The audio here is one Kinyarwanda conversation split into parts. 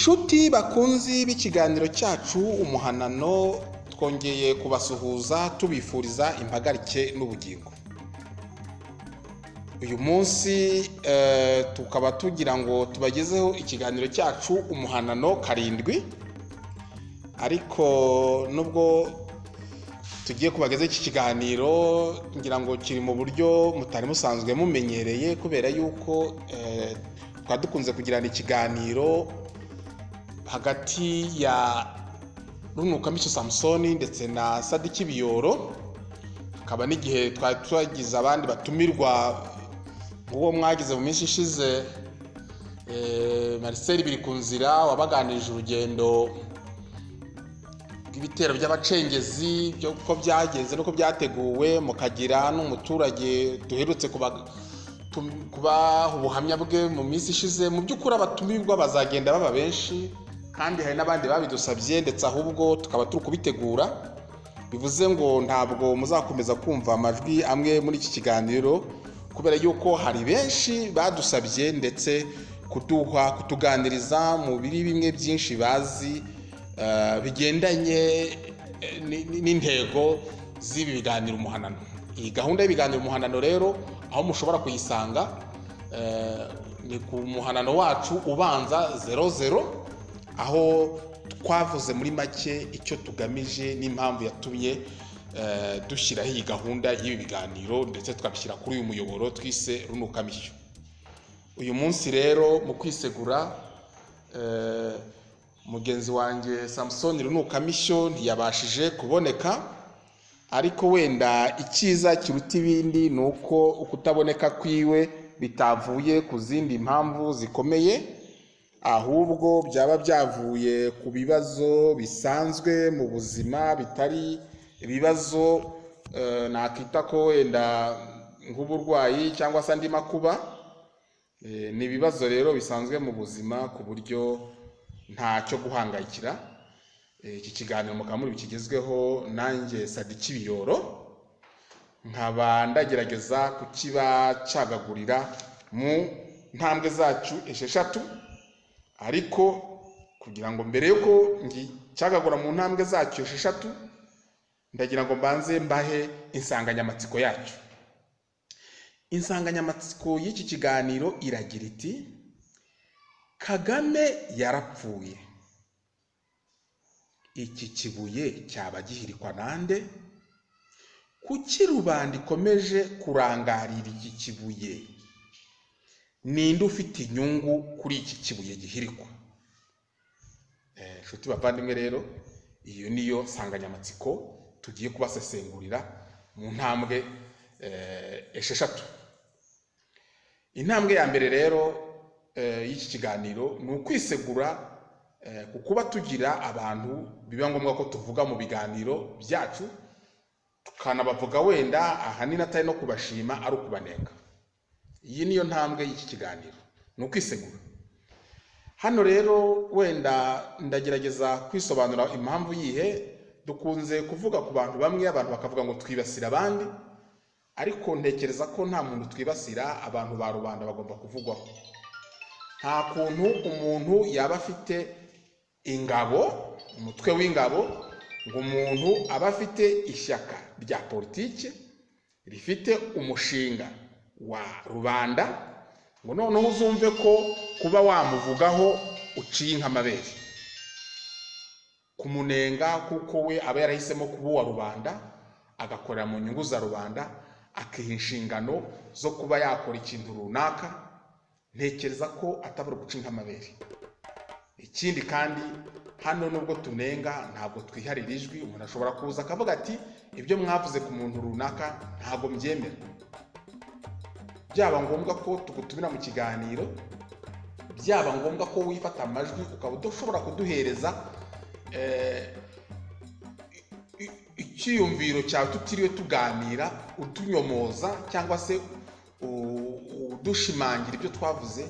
Inshuti bakunzi b'ikiganiro cyacu Umuhanano, twongeye kubasuhuza tubifuriza impagarike n'ubugingo. Uyu munsi tukaba tugira ngo tubagezeho ikiganiro cyacu Umuhanano 7. Ariko nubwo tugiye kubagezaho iki kiganiro, ngira ngo kiri mu buryo mutari musanzwe mumenyereye, kubera yuko twari dukunze kugirana ikiganiro hagati ya Runukamico Samusoni ndetse na Sadiki Biyoro, hakaba n'igihe twari twagize abandi batumirwa nk'uwo mwagize mu minsi ishize, Marcel Birikunzira, wabaganirije urugendo rw'ibitero by'abacengezi, uko byagenze n'uko byateguwe, mukagira n'umuturage duherutse kubaha ubuhamya bwe mu minsi ishize. Mu by'ukuri abatumirwa bazagenda baba benshi, kandi hari n'abandi babidusabye, ndetse ahubwo tukaba turi kubitegura. Bivuze ngo ntabwo muzakomeza kumva amajwi amwe muri iki kiganiro, kubera yuko hari benshi badusabye ndetse kuduha kutuganiriza mu biri bimwe byinshi bazi bigendanye n'intego z'ibi biganiro Umuhanano. Iyi gahunda y'ibiganiro Umuhanano rero, aho mushobora kuyisanga ni ku muhanano wacu ubanza 00, aho twavuze muri make icyo tugamije n'impamvu yatumye dushyiraho iyi gahunda y'ibi biganiro, ndetse tukabishyira kuri uyu muyoboro twise Runukamishyo. Uyu munsi rero, mu kwisegura, mugenzi wanjye Samusoni Runukamishyo ntiyabashije kuboneka. Ariko wenda icyiza kiruta ibindi ni uko ukutaboneka kwiwe bitavuye ku zindi mpamvu zikomeye, ahubwo byaba byavuye ku bibazo bisanzwe mu buzima, bitari ibibazo nakita ko wenda nk'uburwayi cyangwa se andi makuba. Ni ibibazo rero bisanzwe mu buzima, ku buryo ntacyo guhangayikira. Iki kiganiro mukaba muri bikigezweho nanjye Sadiki Biyoro, nkaba ndagerageza kukibacagagurira mu ntambwe zacu 6. Ariko kugira ngo mbere yuko ngicagagura mu ntambwe zacyo 6, ndagira ngo mbanze mbahe insanganyamatsiko yacyo. Insanganyamatsiko y'iki kiganiro iragira iti: "Kagame yarapfuye, iki kibuye cyaba gihirikwa nande? Kuki rubanda ikomeje kurangarira iki kibuye? Ninde ufite inyungu kuri iki kibuye gihirikwa?" Inshuti bavandimwe rero, iyo niyo nsanganyamatsiko tugiye kubasesengurira mu ntambwe 6. Intambwe ya mbere rero y'iki kiganiro ni ukwisegura ku kuba tugira abantu biba ngombwa ko tuvuga mu biganiro byacu, tukanabavuga wenda ahanini atari no kubashima, ari ukubanenga. Iyi niyo ntambwe y'iki kiganiro, ni ukwisegura. Hano rero wenda ndagerageza kwisobanura impamvu yihe dukunze kuvuga ku bantu bamwe, abantu bakavuga ngo twibasira abandi. Ariko ntekereza ko nta muntu twibasira, abantu ba rubanda bagomba kuvugwaho. Nta kuntu umuntu yaba afite ingabo, umutwe w'ingabo, ngo umuntu aba afite ishyaka rya politiki rifite umushinga wa rubanda, ngo noneho uzumve ko kuba wamuvugaho uciye nk'amabere kumunenga, kuko we aba yarahisemo kuba uwa rubanda, agakorera mu nyungu za rubanda, akiha inshingano zo kuba yakora ikintu runaka. Ntekereza ko atabura guca nk'amabere. Ikindi kandi, hano nubwo tunenga, ntabwo twiharira ijwi. Umuntu ashobora kuza akavuga ati: "Ibyo mwavuze ku muntu runaka ntabwo mbyemera." Byaba ngombwa ko tugutumira mu kiganiro, byaba ngombwa ko wifata amajwi ukaba udashobora kuduhereza icyiyumviro cyawe tutiriwe tuganira, utunyomoza cyangwa se udushimangira ibyo twavuze,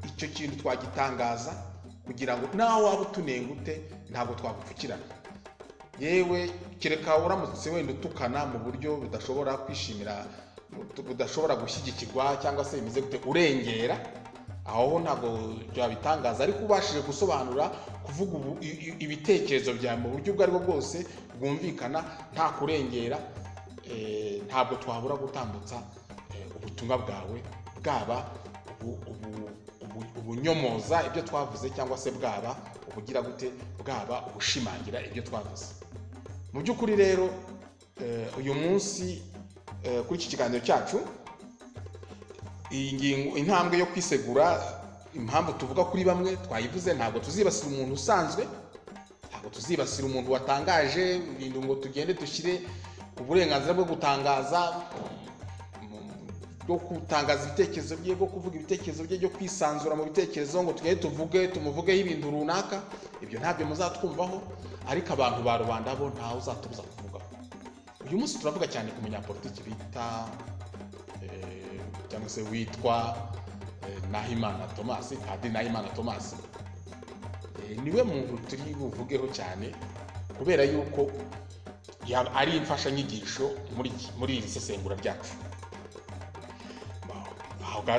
icyo kintu twagitangaza, kugira ngo nawe waba utunenga ute, ntabwo twagupfukirana. Yewe, kereka uramutse wenda utukana mu buryo budashobora kwishimira, budashobora gushyigikirwa, cyangwa se bimeze gute, urengera. Aho ho ntabwo byabitangaza, ariko ubashije gusobanura, kuvuga ibitekerezo byawe mu buryo ubwo aribwo bwose bwumvikana, nta kurengera, ntabwo twabura gutambutsa ubutumwa bwawe, bwaba ubunyomoza ibyo twavuze, cyangwa se bwaba ubugira gute, bwaba ubushimangira ibyo twavuze. Mu by'ukuri rero, uyu munsi, kuri iki kiganiro cyacu, iyi ngingo, intambwe yo kwisegura, impamvu tuvuga kuri bamwe twayivuze. Ntabwo tuzibasira umuntu usanzwe, ntabwo tuzibasira umuntu watangaje ibintu ngo tugende dushyire uburenganzira bwo gutangaza, bwo gutangaza ibitekerezo bye, bwo kuvuga ibitekerezo bye, byo kwisanzura mu bitekerezo, ngo tugende tuvuge, tumuvugeho ibintu runaka. Ibyo ntabyo muzatwumvaho. Ariko abantu ba rubanda bo ntawe uzatubuza kuvugaho. Uyu munsi turavuga cyane ku munyapolitiki bita, cyangwa se witwa, Nahimana Thomas, Padiri Nahimana Thomas. Niwe muntu turi buvugeho cyane, kubera yuko ari imfashanyigisho muri iri sesengura ryacu.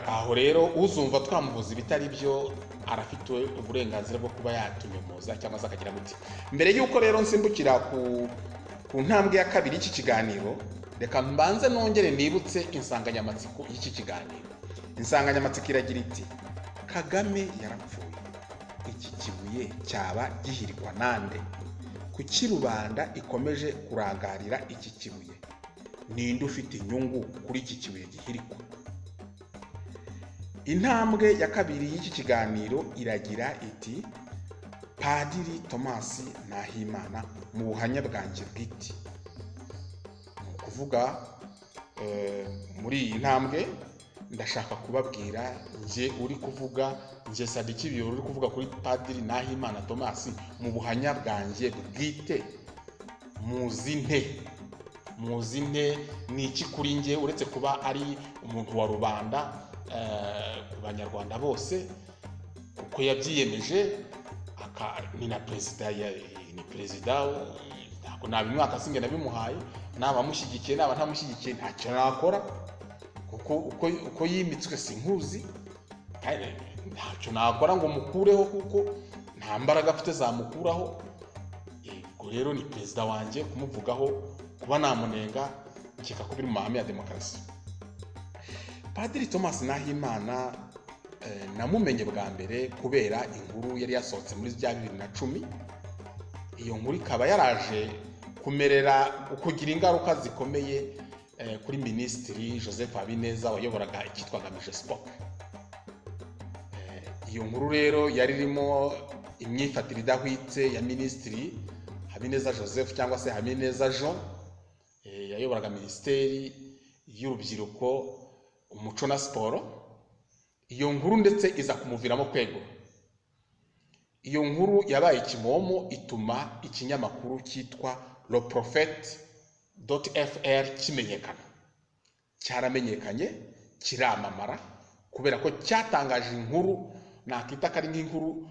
Aho rero uzumva twamuvuza ibitari byo arafite uburenganzira bwo kuba yatunyomoza cyangwa se akagira gute. Mbere y'uko rero nsimbukira ku ntambwe ya kabiri y'iki kiganiro, reka mbanze nongere nibutse insanganyamatsiko y'iki kiganiro. Insanganyamatsiko iragira iti: "Kagame yarapfuye, iki kibuye cyaba gihirikwa nande? Kuki rubanda ikomeje kurangarira iki kibuye? Ninde ufite inyungu kuri iki kibuye gihirikwa?" Intambwe ya kabiri y'iki kiganiro iragira iti: "Padiri Thomas Nahimana mu buhamya bwanjye bwite." Ni ukuvuga, muri iyi ntambwe ndashaka kubabwira, njye uri kuvuga, njye Sadiki Biyoro uri kuvuga kuri Padiri Nahimana Thomas mu buhamya bwanjye bwite, muzi nte? Muzi nte? Ni iki kuri njye, uretse kuba ari umuntu wa rubanda, ku Banyarwanda bose, kuko yabyiyemeje, ni na perezida, ni perezida, ntabwo nabimwaka, singe nabimuhaye. Naba mushyigikiye, naba ntamushyigikiye, ntacyo nakora, kuko uko yimitswe sinkuzi. Kandi ntacyo nakora ngo mukureho, kuko nta mbaraga afite zamukuraho. Ubwo rero ni perezida wanjye, kumuvugaho, kuba namunenga, nkeka ko biri mu mahame ya demokarasi. Padiri Thomas Nahimana, namumenye bwa mbere kubera inkuru yari yasohotse muri bya 2010. Iyo nkuru ikaba yaraje kumerera, kugira ingaruka zikomeye kuri Minisitiri Joseph Habineza wayoboraga icyitwaga MIGESPOC. Iyo nkuru rero yari irimo imyifatire idahwitse ya Minisitiri Habineza Joseph, cyangwa se Habineza Jean, yayoboraga Minisiteri y'Urubyiruko, Umuco na Siporo. Iyo nkuru ndetse iza kumuviramo kwegura. Iyo nkuru yabaye kimomo, ituma ikinyamakuru cyitwa Le Prophète fr kimenyekana. Cyaramenyekanye, kiramamara, kubera ko cyatangaje inkuru nakita ko ari nk'inkuru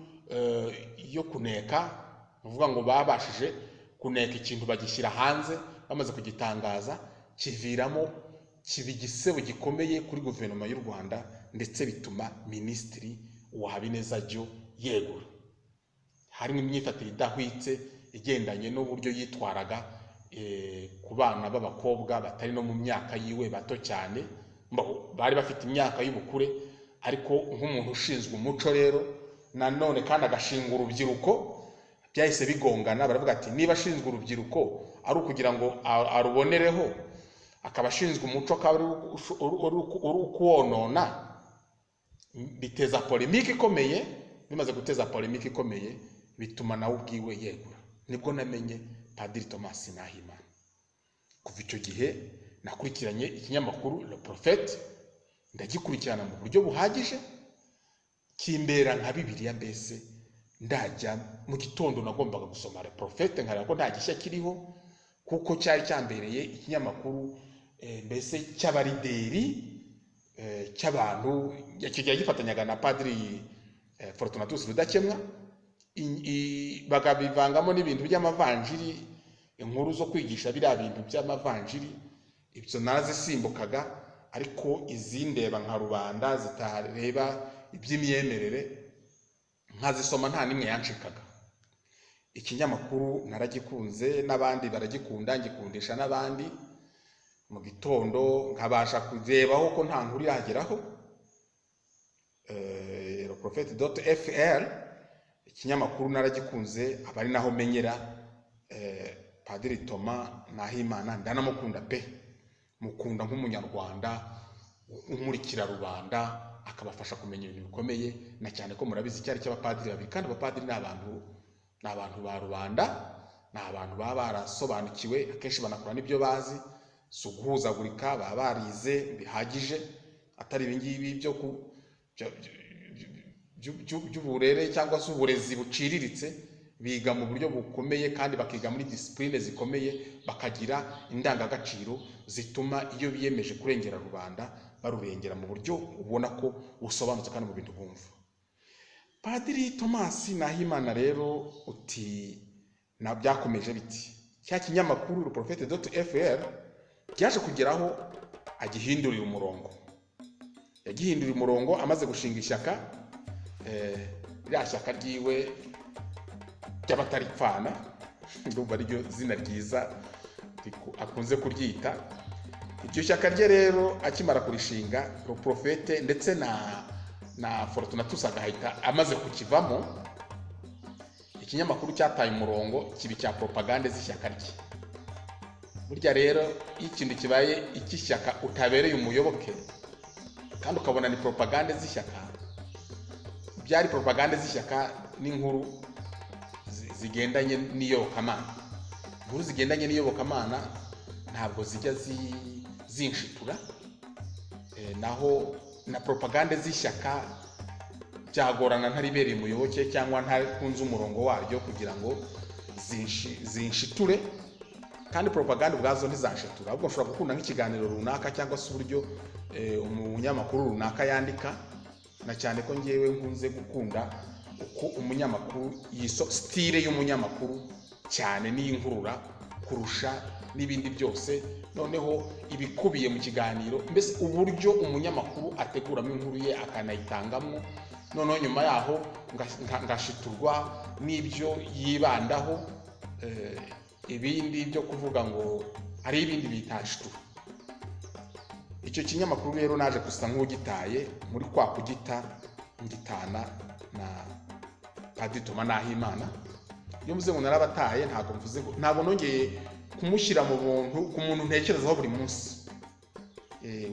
yo kuneka. Ni ukuvuga ngo babashije kuneka ikintu, bagishyira hanze. Bamaze kugitangaza, kiviramo, kiba igisebo gikomeye kuri guverinoma y'u Rwanda, ndetse bituma Minisitiri wa Habineza Joe yegura. Harimo imyifatire idahwitse igendanye n'uburyo yitwaraga ku bana b'abakobwa batari no mu myaka yiwe, bato cyane, bari bafite imyaka y'ubukure. Ariko nk'umuntu ushinzwe umuco rero nanone kandi agashinga urubyiruko, byahise bigongana. Baravuga ati: "Niba ashinzwe urubyiruko ari ukugira ngo arubonereho, akaba ashinzwe umuco akaba ari ukuwonona." Biteza polémique ikomeye. Bimaze guteza polémique ikomeye, bituma nawe ubwiwe yegura. Nibwo namenye Padiri Thomas Nahimana. Kuva icyo gihe nakurikiranye ikinyamakuru Le Prophète, ndagikurikirana mu buryo buhagije, kimbera nka Bibiliya. Mbese ndajya mu gitondo nagombaga gusoma Le Prophète, nkareba ko nta gishya kiriho, kuko cyari cyambereye ikinyamakuru, mbese cy'abarideri, cy'abantu. Icyo gihe gifatanyaga na Padiri Fortunatus Rudakemwa, bakabivangamo n'ibintu by'amavanjiri, inkuru zo kwigisha biriya bintu by'amavanjiri. Ibyo narazisimbukaga, ariko izindeba nka rubanda zitareba iby'imyemerere, nkazisoma nta n'imwe yancikaga. Ikinyamakuru naragikunze, n'abandi baragikunda, ngikundisha n'abandi. Mu gitondo nkabasha kurebaho ko nta nkuru irageraho, leprophete.fr. Ikinyamakuru naragikunze, aba ari naho menyera Padiri Thomas Nahimana. Ndanamukunda pe, mukunda nk'Umunyarwanda umurikira rubanda, akabafasha kumenya ibintu bikomeye, na cyane ko murabizi icyari cy'abapadiri babiri. Kandi abapadiri ni abantu ba rubanda, ni abantu baba barasobanukiwe, akenshi banakora n'ibyo bazi, si uguhuzagurika, baba barize bihagije, atari ibingibi byo ku by'uburere cyangwa se uburezi buciriritse. Biga mu buryo bukomeye kandi bakiga muri discipline zikomeye, bakagira indangagaciro zituma iyo biyemeje kurengera rubanda barurengera mu buryo ubona ko busobanutse kandi mu bintu bumva. Padiri Thomas Nahimana rero, uti na byakomeje biti? Cya kinyamakuru leprophete.fr byaje kugeraho agihindurira umurongo. Yagihinduriye umurongo amaze gushinga ishyaka, ririya shyaka ryiwe ry'abataripfana, ndumva ariryo zina ryiza akunze kuryita. Iryo shyaka rye rero akimara kurishinga, Le Prophète ndetse na Fortunatus agahita amaze kukivamo, ikinyamakuru cyataye umurongo, kiba icya propagande z'ishyaka rye. Burya rero iyo ikintu kibaye icy'ishyaka utabereye umuyoboke kandi ukabona ni propagande z'ishyaka, byari propagande z'ishyaka n'inkuru zigendanye n'iyobokamana. Inkuru zigendanye n'iyobokamana ntabwo zijya zinshitura. Naho na propagande z'ishyaka byagorana ntaribereye umuyoboke cyangwa ntakunze umurongo waryo kugira ngo zinshiture. Kandi propaganda ubwazo ntizanshitura, ahubwo nshobora gukunda nk'ikiganiro runaka cyangwa se uburyo umunyamakuru runaka yandika, na cyane ko ngewe nkunze gukunda uko umunyamakuru yiso, style y'umunyamakuru cyane n'iyinkurura kurusha n'ibindi byose. Noneho ibikubiye mu kiganiro, mbese uburyo umunyamakuru ateguramo inkuru ye akanayitangamo, noneho nyuma yaho ngashiturwa n'ibyo yibandaho. Ibindi byo kuvuga ngo hari ibindi bitashitura. Icyo kinyamakuru rero naje gusa nk'ugitaye muri kwa kugita, ngitana na Padiri Thomas Nahimana. Iyo mvuze ngo narabataye, ntabwo mvuze ngo ntabwo nongeye kumushyira mu buntu ku muntu ntekerezaho buri munsi.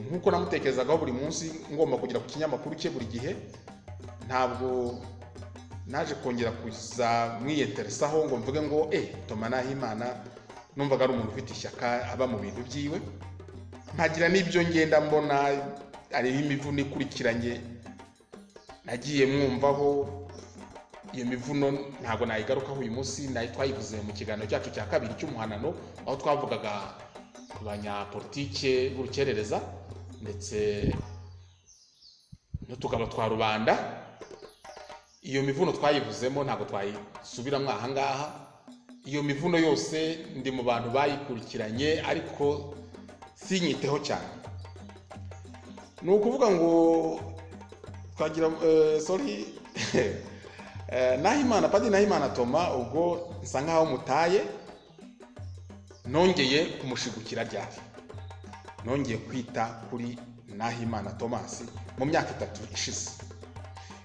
Nk'uko namutekerezagaho buri munsi ngomba kugera ku kinyamakuru cye buri gihe, ntabwo naje kongera kuza mwiyenteresaho ngo mvuge ngo Thomas Nahimana. Numvaga ari umuntu ufite ishyaka, aba mu bintu byiwe, nkagira n'ibyo ngenda mbona, hariho imivuno ikurikiranye nagiye mwumvaho. Iyo mivuno ntabwo nayigarukaho uyu munsi, nayo twayivuze mu kiganiro cyacu cya kabiri cy'umuhanano, aho twavugaga ku banyapolitike b'urukerereza ndetse n'utugabo twa rubanda. Iyo mivuno twayivuzemo, ntabwo twayisubiramo aha ngaha. Iyo mivuno yose ndi mu bantu bayikurikiranye, ariko sinyiteho cyane. Ni ukuvuga ngo twagira sorry, Nahimana, Padiri Nahimana Thomas, ubwo nsa nkaho mutaye. Nongeye kumushigukira ryari? Nongeye kwita kuri Nahimana Thomas mu myaka 3 ishize.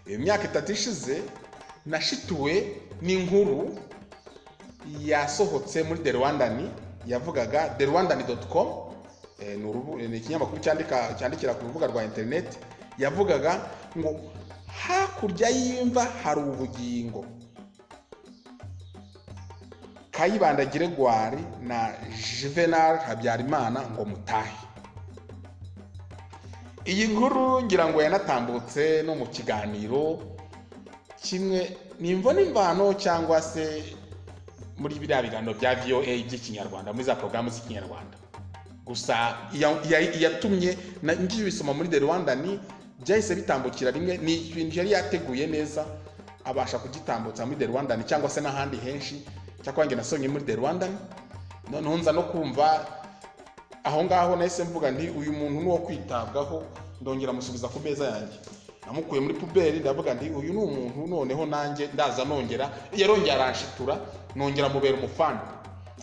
Iyo myaka 3 ishize nashituwe n'inkuru yasohotse muri The Rwandan, yavugaga therwandan.com, ni ikinyamakuru cyandikira ku rubuga rwa internet. Yavugaga ngo hakurya y'imva hari ubugingo, Kayibanda Gregoire na Juvenal Habyarimana ngo mutahe. Iyi nkuru ngira ngo yanatambutse no mu kiganiro kimwe nimvo n'imvano, cyangwa se muri biriya biganiro bya VOA by'Ikinyarwanda, muri za porogaramu z'Ikinyarwanda. Gusa iyatumye ngiye bisoma muri The Rwandan, byahise bitambukira rimwe. Ni ibintu yari yateguye neza, abasha kugitambutsa muri The Rwandan cyangwa se n'ahandi henshi. Cyakora njye nasomye muri The Rwandan, noneho nza no kumva aho ngaho, nahise mvuga nti uyu muntu ni uwo kwitabwaho, ndongera musubiza ku meza yanjye. Namukuye muri poubelle, ndavuga nti: "Uyu ni umuntu noneho nanjye ndaza." Nongera yarongera aranshitura, nongera mubera umufana,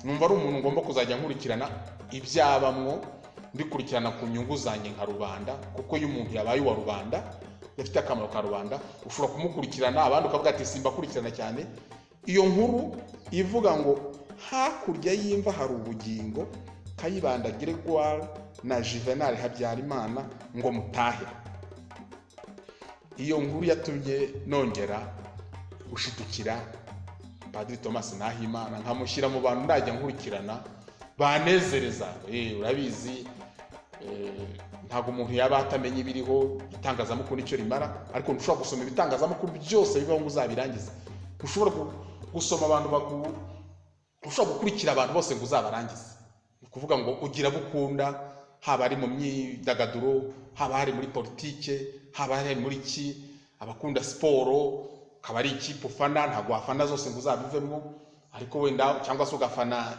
numva ari umuntu ngomba kuzajya nkurikirana ibyabamwo, mbikurikirana ku nyungu zanjye nka rubanda, kuko iyo umuntu yabaye uwa rubanda, gafite akamaro ka rubanda, ushobora kumukurikirana. Abandi ukavuga ati: "Simbakurikirana cyane." Iyo nkuru ivuga ngo "Hakurya y'imva hari ubugingo, Kayibanda Gregoire na Juvenal Habyarimana ngo mutahe", iyo nkuru yatumye nongera gushidukira Padiri Thomas Nahimana, nkamushyira mu bantu ndajya nkurikirana banezereza. Urabizi, ntabwo umuntu yaba atamenya ibiriho. Itangazamakuru nicyo rimara, ariko ntushobora gusoma ibitangazamakuru byose bibaho ngo uzabirangize. Ntushobora gusoma abantu bagu ushobora gukurikira abantu bose ngo uzabarangize. Ni ukuvuga ngo ugira abo ukunda, haba ari mu myidagaduro, haba hari muri politike, haba hari muri ki, abakunda siporo, akaba ari ikipe ufana. Ntabwo wafana zose ngo uzabivemo, ariko wenda cyangwa se ugafana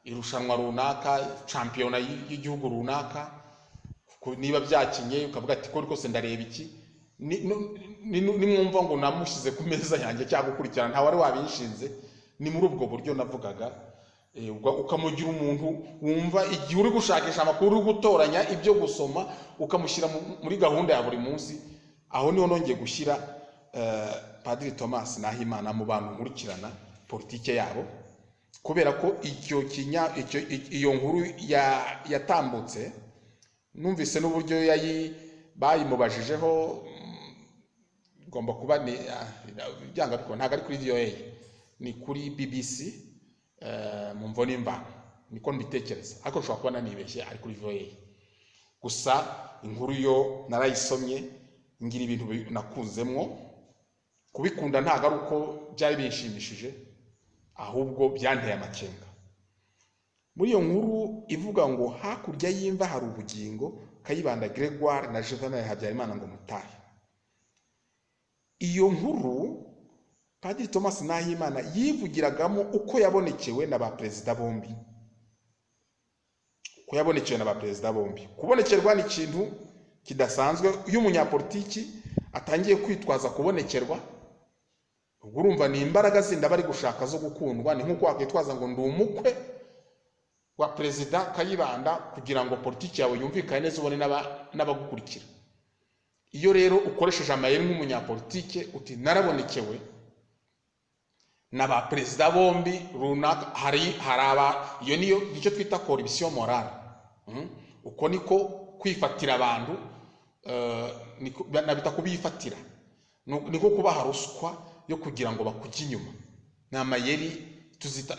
irushanwa runaka, shampiyona y'igihugu runaka, niba byakinye ukavuga ati: "Ko rwose ndareba iki." Nimwumva ngo namushyize ku meza yanjye cyangwa gukurikirana, ntawe wari wabinshinze, ni muri ubwo buryo navugaga. Ukamugira umuntu wumva igihe uri gushakisha amakuru, uri gutoranya ibyo gusoma, ukamushyira muri gahunda ya buri munsi. Aho niho nongeye gushyira Padiri Thomas Nahimana mu bantu nkurikirana politike yabo, kubera ko icyo kinya icyo iyo nkuru yatambutse, numvise n'uburyo bayimubajijeho. Igomba kuba ni byanga bikunda, ntabwo ari kuri VOA, ni kuri BBC, mu mvo n'imvano, niko mbitekereza, ariko nshobora kuba nanibeshye, ari kuri VOA. Gusa inkuru yo narayisomye, ngira ibintu nakunzemwo. Kubikunda ntabwo ari uko byari binshimishije, ahubwo byanteye amakenga. Muri iyo nkuru ivuga ngo "Hakurya y'imva hari ubugingo, Kayibanda Gregoire na Juvenal Habyarimana ngo mutahe", iyo nkuru Padiri Thomas Nahimana yivugiragamo uko yabonekewe na ba perezida bombi, uko yabonekewe na ba perezida bombi. Kubonekerwa ni ikintu kidasanzwe. Iyo umunyapolitiki atangiye kwitwaza kubonekerwa, ubwo urumva ni imbaraga zindi aba ari gushaka zo gukundwa. Ni nk'uko wakwitwaza ngo ndi umukwe wa Perezida Kayibanda, kugira ngo politiki yawe yumvikane neza, ubone n'abagukurikira. Iyo rero ukoresheje amayeri nk'umunyapolitike, uti: "Narabonekewe na ba perezida bombi runaka", hari aba iyo niyo nicyo twita corruption morale. Uko niko kwifatira abantu, nabita kubifatira, niko kubaha ruswa yo kugira ngo bakujye inyuma. Ni amayeri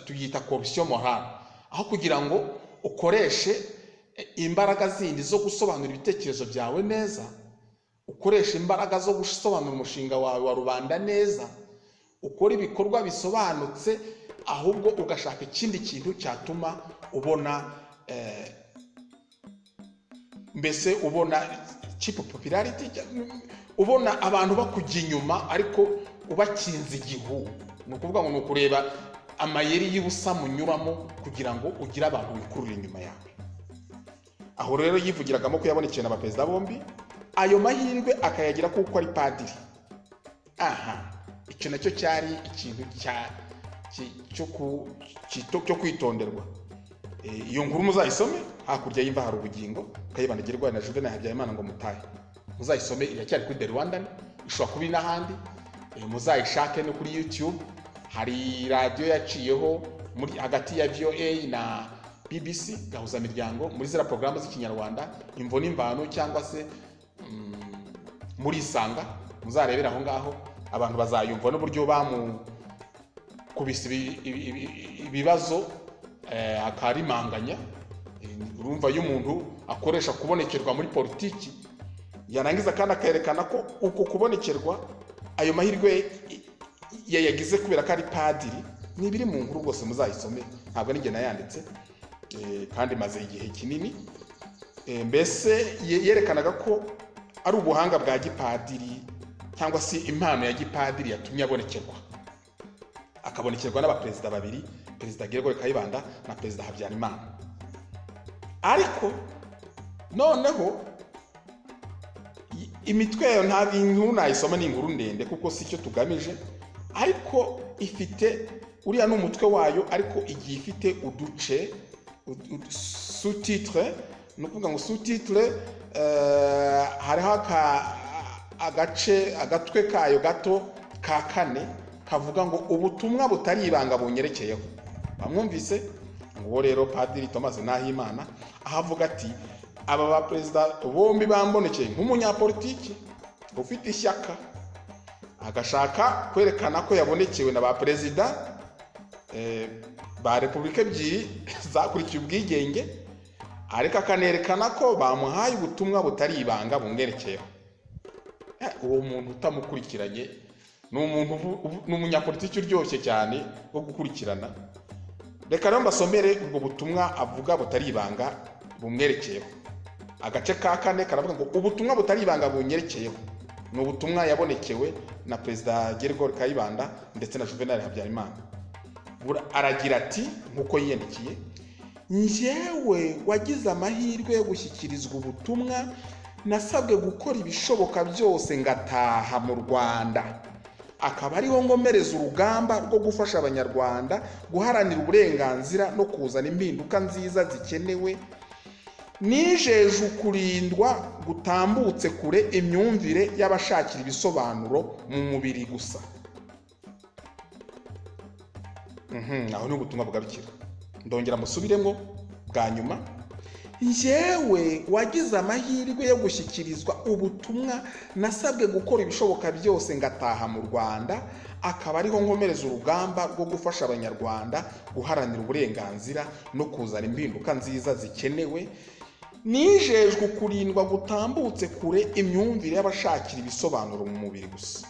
tuyita corruption morale. Aho kugira ngo ukoreshe imbaraga zindi zo gusobanura ibitekerezo byawe neza, ukoresha imbaraga zo gusobanura umushinga wawe wa rubanda neza, ukora ibikorwa bisobanutse, ahubwo ugashaka ikindi kintu cyatuma ubona mbese ubona cheap popularity, ubona abantu bakujya inyuma, ariko ubakinze igihu. Ni ukuvuga ngo ni ukureba amayeri y'ubusa munyuramo kugira ngo ugire abantu wikurura inyuma yawe. Aho rero yivugiragamo ko yabonekeye na ba perezida bombi, ayo mahirwe akayagira kuko ari padiri. Aha icyo nacyo cyari ikintu cyo kwitonderwa. Iyo nkuru muzayisome, "Hakurya y'imva hari ubugingo, Kayibanda Gregoire na Juvenal Habyarimana ngo mutahe". Muzayisome, iracyari kuri The Rwandan, ishobora kuba iri n'ahandi. Muzayishake no kuri YouTube. Hari radiyo yaciyeho muri hagati ya VOA na BBC Gahuzamiryango, muri ziriya porogaramu z'Ikinyarwanda, Imvo n'Imvano, cyangwa se muri Isanga. Muzarebere aho ngaho, abantu bazayumva n'uburyo bamukubise ibibazo akarimanganya. Urumva iyo umuntu akoresha kubonekerwa muri politiki, yarangiza kandi akerekana ko uko kubonekerwa, ayo mahirwe yayagize kubera ko ari padiri, ni ibiri mu nkuru rwose, muzayisome, ntabwo ari njye nayanditse, kandi maze igihe kinini. Mbese yerekanaga ko ari ubuhanga bwa gipadiri cyangwa se impano ya gipadiri yatumye abonekerwa, akabonekerwa n'abaperezida babiri, Perezida Gregoire Kayibanda na Perezida Habyarimana. Ariko noneho Imitwe yayo, ntabwo inkuru nayisoma, ni inkuru ndende kuko si cyo tugamije, ariko ifite, uriya ni umutwe wayo, ariko igiye ifite uduce, sous-titre. Ni ukuvuga ngo sous-titre, hariho agace, agatwe kayo gato ka kane kavuga ngo "Ubutumwa butari ibanga bunyerekeyeho". Bamwumvise nguwo rero Padiri Thomas Nahimana, aho avuga ati: "Aba ba perezida bombi bambonekeye nk'umunyapolitiki ufite ishyaka", agashaka kwerekana ko yabonekewe na ba perezida ba repubulika ebyiri zakurikiye ubwigenge, ariko akanerekana ko bamuhaye ubutumwa butari ibanga bumwerekeyeho. Uwo muntu utamukurikiranye ni umuntu ni umunyapolitiki uryoshye cyane wo gukurikirana. Reka rero mbasomere ubwo butumwa avuga butari ibanga bumwerekeyeho. Agace ka kane karavuga ngo "Ubutumwa butari ibanga bunyerekeyeho". Ni ubutumwa yabonekewe na Perezida Gregoire Kayibanda ndetse na Juvenal Habyarimana. Aragira ati, nk'uko yiyandikiye: "Njyewe wagize amahirwe yo gushyikirizwa ubutumwa, nasabwe gukora ibishoboka byose ngataha mu Rwanda, akaba ariho nkomereza urugamba rwo gufasha Abanyarwanda guharanira uburenganzira no kuzana impinduka nziza zikenewe. Nijeje ukurindwa gutambutse kure imyumvire y'abashakira ibisobanuro mu mubiri gusa." Aho ni ubutumwa bugarukira. Ndongera musubiremo bwa nyuma: "Njyewe wagize amahirwe yo gushyikirizwa ubutumwa, nasabwe gukora ibishoboka byose ngataha mu Rwanda, akaba ariho nkomereza urugamba rwo gufasha Abanyarwanda guharanira uburenganzira no kuzana impinduka nziza zikenewe. Nijejwe kurindwa gutambutse kure imyumvire y'abashakira ibisobanuro mu mubiri gusa."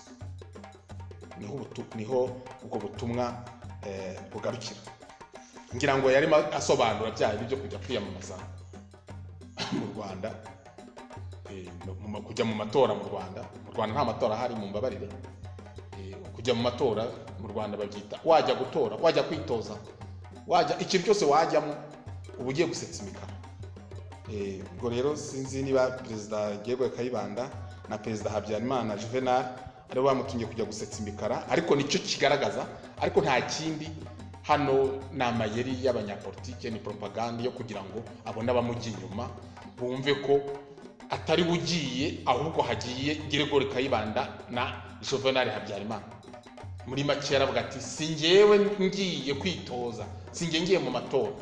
Niho ubwo butumwa bugarukira. Ngira ngo yarimo asobanura bya bindi byo kujya kwiyamamaza mu Rwanda, kujya mu matora mu Rwanda. Mu Rwanda nta matora ahari, mu mbabarire. Kujya mu matora mu Rwanda babyita wajya gutora, wajya kwitoza, wajya ikintu cyose wajyamo uba ugiye gusetsa imikara. Ubwo rero sinzi niba Perezida Gregoire Kayibanda na Perezida Habyarimana Juvenal aribo bamutumye kujya gusetsa imikara, ariko nicyo kigaragaza. Ariko nta kindi hano, ni amayeri y'abanyapolitike, ni propaganda yo kugira ngo abone abamujya inyuma, bumve ko atari we ugiye, ahubwo hagiye Gregoire Kayibanda na Juvenal Habyarimana. Muri make yaravuga ati: "Si njyewe ngiye kwitoza, si njye ngiye mu matora,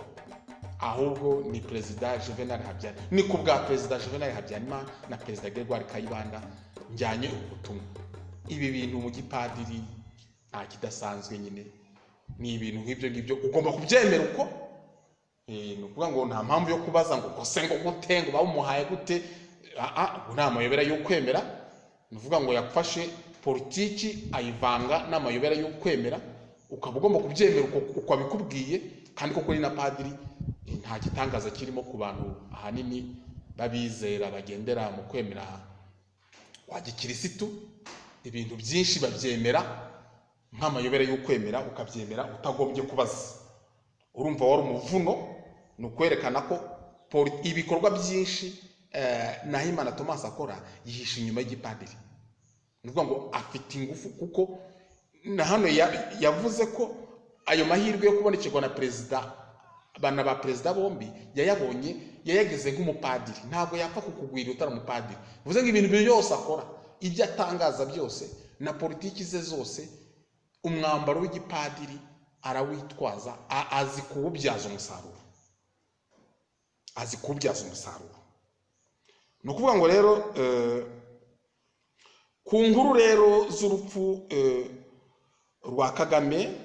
ahubwo ni Perezida Juvenal Habyarimana, ni ku bwa Perezida Juvenal Habyarimana na Perezida Gregoire Kayibanda njyanye ubu butumwa." Ibi bintu mu gipadiri nta kidasanzwe nyine, ni ibintu nk'ibyo ngibyo ugomba kubyemera uko. Ni ukuvuga ngo nta mpamvu yo kubaza ngo kose, ngo gute, ngo bawumuhaye gute. Ubu nta mayobera yo kwemera. Ni ukuvuga ngo yafashe politiki ayivanga n'amayobera yo kwemera, ukaba ugomba kubyemera uko abikubwiye. Kandi koko ni na padiri, nta gitangaza kirimo ku bantu ahanini babizera bagendera mu kwemera kwa gikirisitu. Ibintu byinshi babyemera nk'amayobera y'ukwemera, ukabyemera utagombye kubaza. Urumva wari umuvuno, ni ukwerekana ko ibikorwa byinshi Nahimana Thomas akora yihishe inyuma y'igipadiri. Ni ukuvuga ngo afite ingufu, kuko na hano yavuze ko ayo mahirwe yo kubonekerwa na perezida, bana ba perezida bombi, yayabonye, yayageze nk'umupadiri. Ntabwo yapfa kukugwira utari umupadiri. Bivuze ngo ibintu byose akora, ibyo atangaza byose na politiki ze zose, umwambaro w'igipadiri arawitwaza, azi kuwubyaza umusaruro, azi kuwubyaza umusaruro. Ni ukuvuga ngo rero ku nkuru rero z'urupfu rwa Kagame,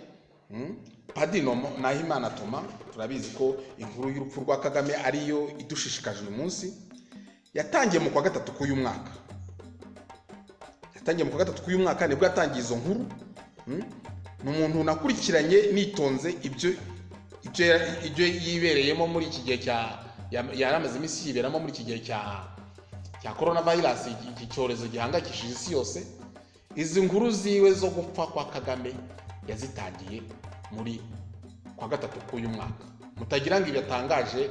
Padiri Nahimana Thomas, turabizi ko inkuru y'urupfu rwa Kagame ariyo idushishikaje uyu munsi, yatangiye mu kwa gatatu k'uyu mwaka. Yatangiye mu kwa gatatu k'uyu mwaka, nibwo yatangiye izo nkuru. Ni umuntu nakurikiranye nitonze ibyo yibereyemo muri iki gihe cya yari amaze iminsi yiberamo muri iki gihe cya corona virus, iki cyorezo gihangayikishije isi yose. Izi nkuru ziwe zo gupfa kwa Kagame yazitangiye muri kwa gatatu k'uyu mwaka. Mutagira ngo ibi yatangaje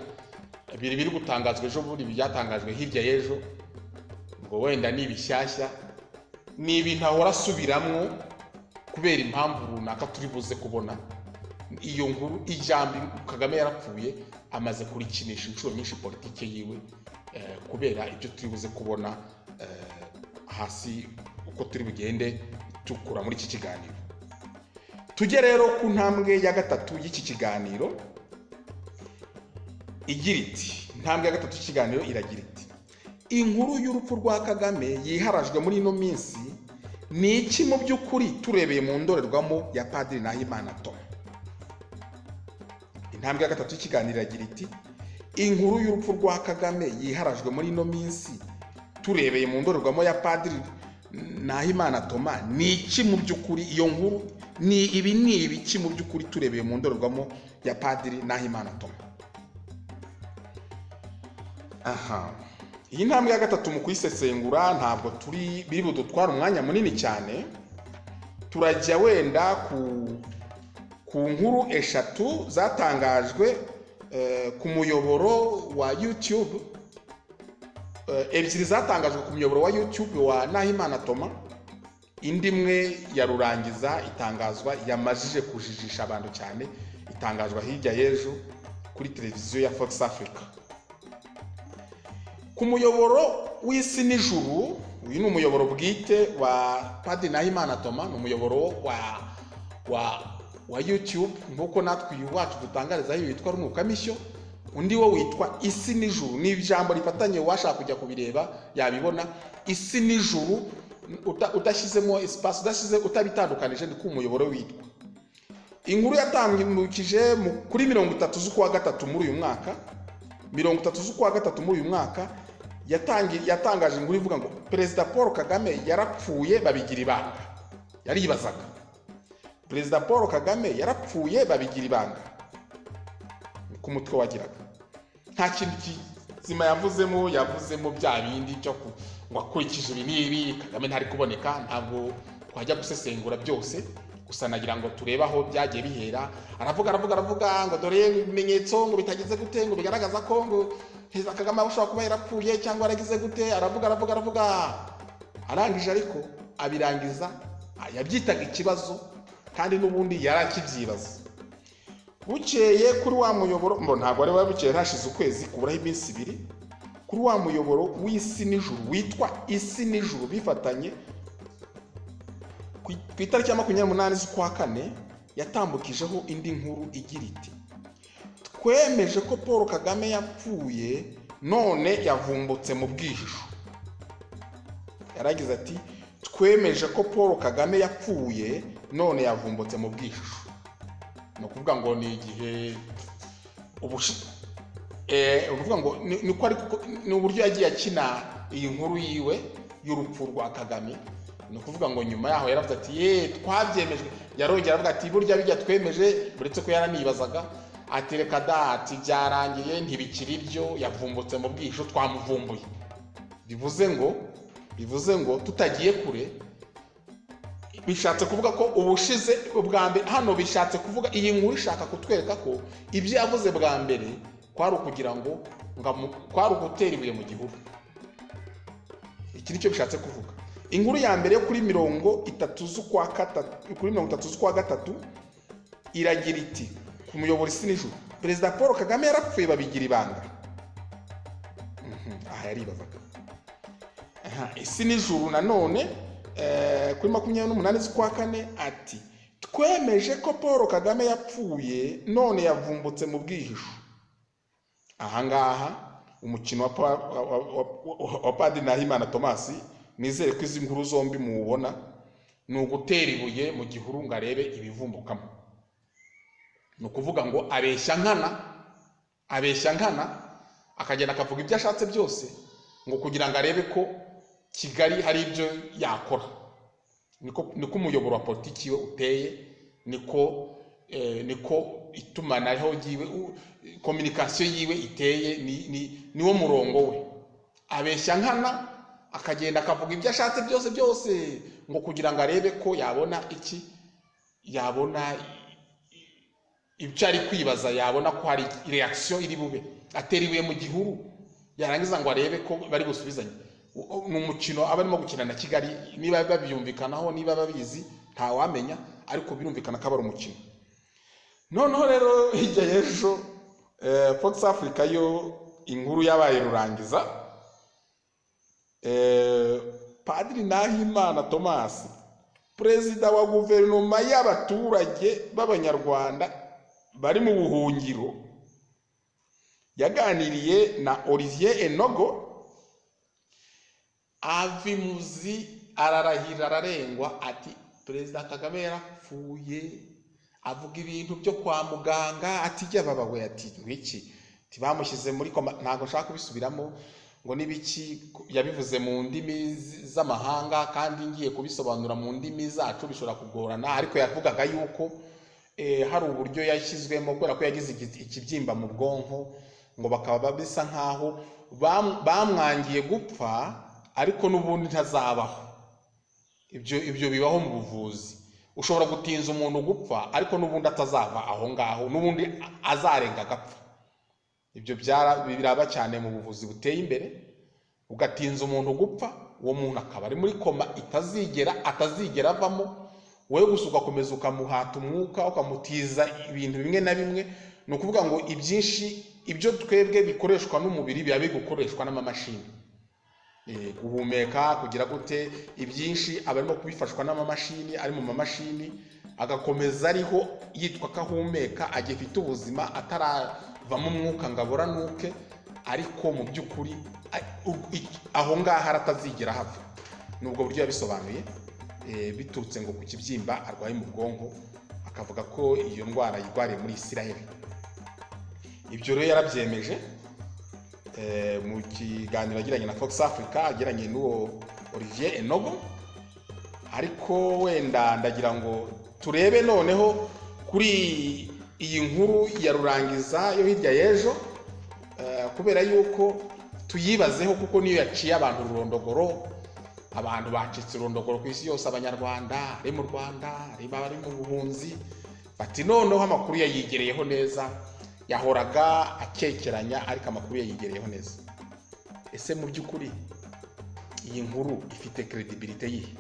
biri gutangazwa ejo bundi, byatangajwe hirya y'ejo. Ngo wenda ni ibishyashya, ni ibintu ahora asubiramwo kubera impamvu runaka turi buze kubona. Iyo nkuru, ijambo "Kagame yarapfuye", amaze kurikinisha inshuro nyinshi politike yiwe, kubera ibyo turi buze kubona hasi uko turi bugende tukura muri iki kiganiro. Tujye rero ku ntambwe ya gatatu y'iki kiganiro igira iti, intambwe ya gatatu y'ikiganiro iragira iti: "Inkuru y'urupfu rwa Kagame yiharajwe muri ino minsi ni iki mu by'ukuri, turebeye mu ndorerwamo ya Padiri Nahimana Thomas?" Intambwe ya gatatu y'ikiganiro iragira iti: "Inkuru y'urupfu rwa Kagame yiharajwe muri ino minsi, turebeye mu ndorerwamo ya Padiri Nahimana Thomas, ni iki mu by'ukuri? Iyo nkuru ni ibi, ni ibiki mu by'ukuri, turebeye mu ndorerwamo ya Padiri Nahimana Thomas?" Aha, iyi ntambwe ya gatatu mu kuyisesengura ntabwo turi biri budutwara umwanya munini cyane. Turajya wenda ku nkuru eshatu zatangajwe ku muyoboro wa YouTube. Ebyiri zatangajwe ku muyoboro wa YouTube wa Nahimana Thomas, indi imwe ya Rurangiza itangazwa yamajije kujijisha abantu cyane, itangazwa hirya y'ejo kuri televiziyo ya Fox Africa. Ku muyoboro w'Isi n'Ijuru, uyu ni umuyoboro bwite wa Padiri Nahimana Thomas, ni umuyoboro wa YouTube nk'uko natwe uyu wacu dutangarizaho witwa Runukamishyo. Undi wo witwa Isi n'Ijuru, ni ijambo rifatanye, uwashaka kujya kubireba yabibona. Isi n'Ijuru, udashyizemo espace, udashyize, utabitandukanije, ni ko umuyoboro witwa. Inkuru yatambukije kuri 30 z'ukwa gatatu muri uyu mwaka, 30 z'ukwa gatatu muri uyu mwaka, yatangaje inkuru ivuga ngo Perezida Paul Kagame yarapfuye babigira ibanga. Yaribazaga: "Perezida Paul Kagame yarapfuye babigira ibanga?" Ku mutwe wagiraga nta kintu kizima yavuzemo. Yavuzemo bya bindi byo ngo akurikije ibi n'ibi Kagame ntari kuboneka. Ntabwo twajya gusesengura byose, gusa nagira ngo turebe aho byagiye bihera. Aravuga, aravuga, aravuga ngo dore ibimenyetso ngo bitageze gute, ngo bigaragaza ko ngo Perezida Kagame ashobora kuba yarapfuye cyangwa yaragize gute. Aravuga, aravuga, aravuga, arangije ariko abirangiza yabyitaga ikibazo, kandi n'ubundi yari akibyibaza. Bukeye kuri wa muyoboro, ngo ntabwo wari bukeye, hashize ukwezi kuburaho iminsi 2, kuri wa muyoboro w'Isi n'Ijuru witwa Isi n'Ijuru bifatanye, ku itariki ya 28 z'ukwa kane, yatambukijeho indi nkuru igira iti: "Twemeje ko Paul Kagame yapfuye none yavumbutse mu bwihisho." Yaragize ati: "Twemeje ko Paul Kagame yapfuye none yavumbutse mu bwihisho." Ni ukuvuga ngo ni igihe ukuvuga ngo niko, ariko ni uburyo yagiye akina iyi nkuru yiwe y'urupfu rwa Kagame. Ni ukuvuga ngo nyuma yaho yaravuze ati: "Ye, twabyemejwe." Yarongera aravuga ati: "Burya bijya twemeje", uretse ko yaranibazaga, ati: "Reka da", ati: "Byarangiye, ntibikiri ibyo, yavumbutse mu bwihisho, twamuvumbuye." Bivuze ngo tutagiye kure, bishatse kuvuga ko ubushize ubwa mbere hano, bishatse kuvuga iyi nkuru ishaka kutwereka ko ibyo yavuze bwa mbere kwari ukugira ngo kwari ugutera ibuye mu gihuru. Iki nicyo bishatse kuvuga. Inkuru ya mbere yo kuri 30 z'ukwa gatatu, kuri 30 z'ukwa gatatu, iragira iti ku muyoboro Isi n'Ijuru: "Perezida Paul Kagame yarapfuye babigira ibanga." Aha yaribazaga. Aha, Isi n'Ijuru nanone, kuri 28 z'ukwa kane, ati: "Twemeje ko Paul Kagame yapfuye none yavumbutse mu bwihisho." Ahangaha umukino wa Padiri Nahimana Thomas, nizere ko izi nkuru zombi muwubona, ni ugutera ibuye mu gihuru ngo arebe ibivumbukamo. Ni ukuvuga ngo abeshya nkana, abeshya nkana, akagenda akavuga ibyo ashatse byose ngo kugira ngo arebe ko Kigali hari ibyo yakora. Niko umuyoboro wa politiki we uteye, niko itumanaho ryiwe, communication yiwe iteye, niwo murongo we. Abeshya nkana, akagenda akavuga ibyo ashatse byose byose ngo kugira ngo arebe ko yabona iki, yabona ibyo ari kwibaza, yabona ko hari reaction iri bube. Atera ibuye mu gihuru, yarangiza ngo arebe ko bari busubizanye. Ni umukino aba arimo gukina na Kigali, niba babyumvikanaho, niba babizi, ntawamenya, ariko birumvikana ko aba ari umukino. Noneho rero hirya y'ejo, Fox Africa yo inkuru yabaye rurangiza. Padiri Nahimana Thomas, perezida wa guverinoma y'abaturage b'Abanyarwanda bari mu buhungiro, yaganiriye na Olivier Enogo, avimuzi ararahira ararengwa ati Perezida Kagame yarapfuye, avuga ibintu byo kwa muganga, ati jya baba we, ati ngwiki, bamushyize muri koma, ntabwo nshaka kubisubiramo ngo n'ibiki, yabivuze mu ndimi z'amahanga kandi ngiye kubisobanura mu ndimi zacu bishobora kugorana, ariko yavugaga yuko hari uburyo yashyizwemo kubera ko yagize ikibyimba mu bwonko, ngo bakaba bisa nkaho bamwangiye gupfa, ariko n'ubundi ntazabaho. Ibyo bibaho mu buvuzi, ushobora gutinza umuntu gupfa ariko n'ubundi atazava aho ngaho, n'ubundi azarenga agapfa. Ibyo biraba cyane mu buvuzi buteye imbere, ugatinza umuntu gupfa, uwo muntu akaba ari muri koma atazigera avamo, wowe gusa ugakomeza ukamuhata umwuka, ukamutiza ibintu bimwe na bimwe. Ni ukuvuga ngo ibyinshi ibyo twebwe bikoreshwa n'umubiri biba biri gukoreshwa n'amamashini. Guhumeka, kugira gute, ibyinshi aba arimo kubifashwa n'amamashini, ari mu mamashini, agakomeza ariho yitwa ko ahumeka, agifite ubuzima, ataravamo umwuka ngo aboranuke, ariko mu by'ukuri aho ngaho aratazigera hava. Ni ubwo buryo yabisobanuye, biturutse ngo ku kibyimba arwaye mu bwonko, akavuga ko iyo ndwara yirwariye muri Israel. Ibyo rero yarabyemeje mu kiganiro yagiranye na Fox Africa, agiranye n'uwo Olivier Enogo. Ariko wenda ndagira ngo turebe noneho kuri iyi nkuru ya rurangiza yo hirya y'ejo, kubera yuko tuyibazeho kuko niyo yaciye abantu ururondogoro. Abantu bacitse ururondogoro ku isi yose, Abanyarwanda ari mu Rwanda, ari abari mu buhunzi, bati noneho amakuru yayigereyeho neza, yahoraga akekeranya ariko amakuru yayigereyeho neza. Ese mu by'ukuri iyi nkuru ifite credibility yihe?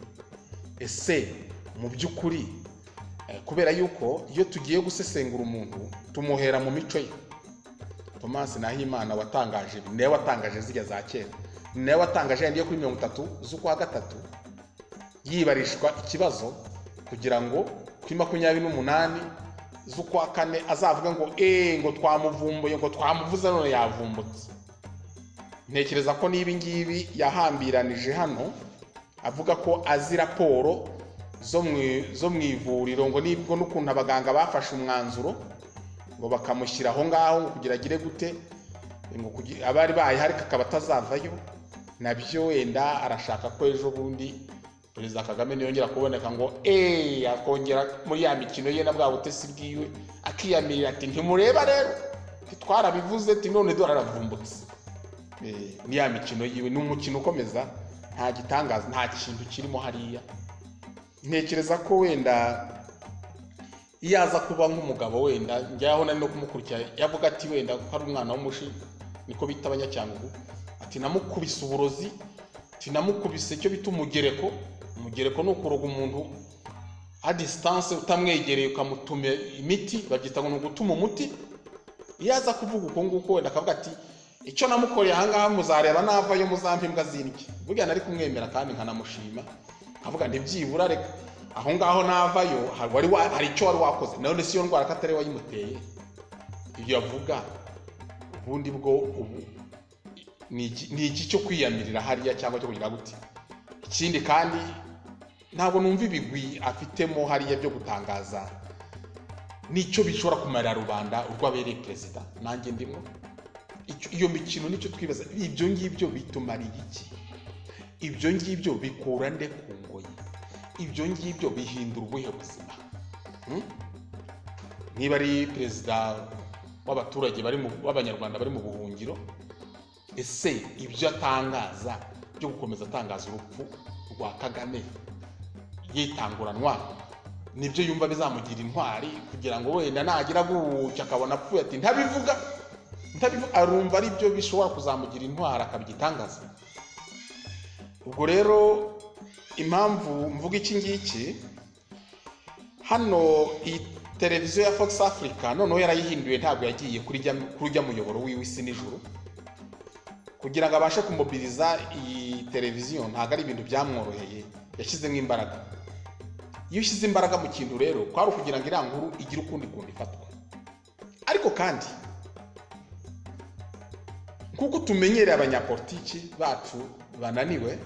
Ese mu by'ukuri, kubera yuko iyo tugiye gusesengura umuntu tumuhera mu mico ye, Thomas Nahimana watangaje ibi, niwe watangaje zirya za kera, niwe watangaje yandi yo kuri 30 z'ukwa gatatu, yibarishwa ikibazo kugira ngo kuri 28 z'ukwa kane azavuga ngo ngo twamuvumbuye, ngo twamuvuze none yavumbutse. Ntekereza ko n'ibi ngibi yahambiranije hano avuga ko azi raporo zo mu ivuriro, ngo nibwo n'ukuntu abaganga bafashe umwanzuro ngo bakamushyira aho ngaho ngo kugira agire gute, ngo abari bayihari akaba atazavayo, nabyo wenda arashaka ko ejo bundi Perezida Kagame niyongera kuboneka ngo akongera muri ya mikino ye na bwa butesi bwiwe, akiyamirira ati ntimureba rero, twarabivuze, ati none dore aravumbutse. Ni ya mikino yiwe, ni umukino ukomeza, nta gitangaza, nta kintu kirimo hariya. Ntekereza ko wenda iyo aza kuba nk'umugabo, wenda njyaho nari no kumukurikira, yavuga ati wenda ko ari umwana w'umushi, niko bita Abanyacyangugu, ati namukubise uburozi, ati namukubise icyo bita umugereko. Umugereko ni ukuroga umuntu à distance, utamwegereye, ukamutuma imiti, babyita ngo ni ugutuma umuti. Iyo aza kuvuga uko nguko, wenda akavuga ati icyo namukoreye ahangaha muzareba navayo muzampa imbwa zindya, burya nari kumwemera kandi nkanamushima, nkavuga nti byibura reka aho ngaho navayo hari icyo wari wakoze. None si iyo ndwara ko atari wayimuteye? Ibyo avuga ubundi bwo ubu ni iki cyo kwiyamirira hariya cyangwa cyo kugira gute? Ikindi kandi ntabwo numva ibigwi afitemo hariya byo gutangaza nicyo bishobora kumarira rubanda urwo abereye perezida, nanjye ndimo. Iyo mikino nicyo twibaza, ibyo ngibyo bitumariye iki? Ibyo ngibyo bikura nde ku ngoyi? Ibyo ngibyo bihindura ubuhe buzima? Niba ari perezida w'abaturage b'Abanyarwanda bari mu buhungiro, ese ibyo atangaza byo gukomeza atangaza urupfu rwa Kagame yitanguranwa, nibyo yumva bizamugira intwari, kugira ngo wenda nagira gutya akabona apfuye ati ntabivuga, ntabivuga, arumva ari byo bishobora kuzamugira intwari akabigitangaza? Ubwo rero impamvu mvuga iki ngiki hano, iyi televiziyo ya Fox Africa noneho yarayihinduye, ntabwo yagiye kuri ujya muyoboro w'isi n'ijuru kugira ngo abashe kumobiriza iyi televiziyo. Ntabwo ari ibintu byamworoheye, yashyizemo imbaraga. Iyo ushyize imbaraga mu kintu rero, kwari ukugira ngo iriya nkuru igire ukundi kuntu ifatwa. Ariko kandi nk'uko tumenyereye abanyapolitiki bacu bananiwe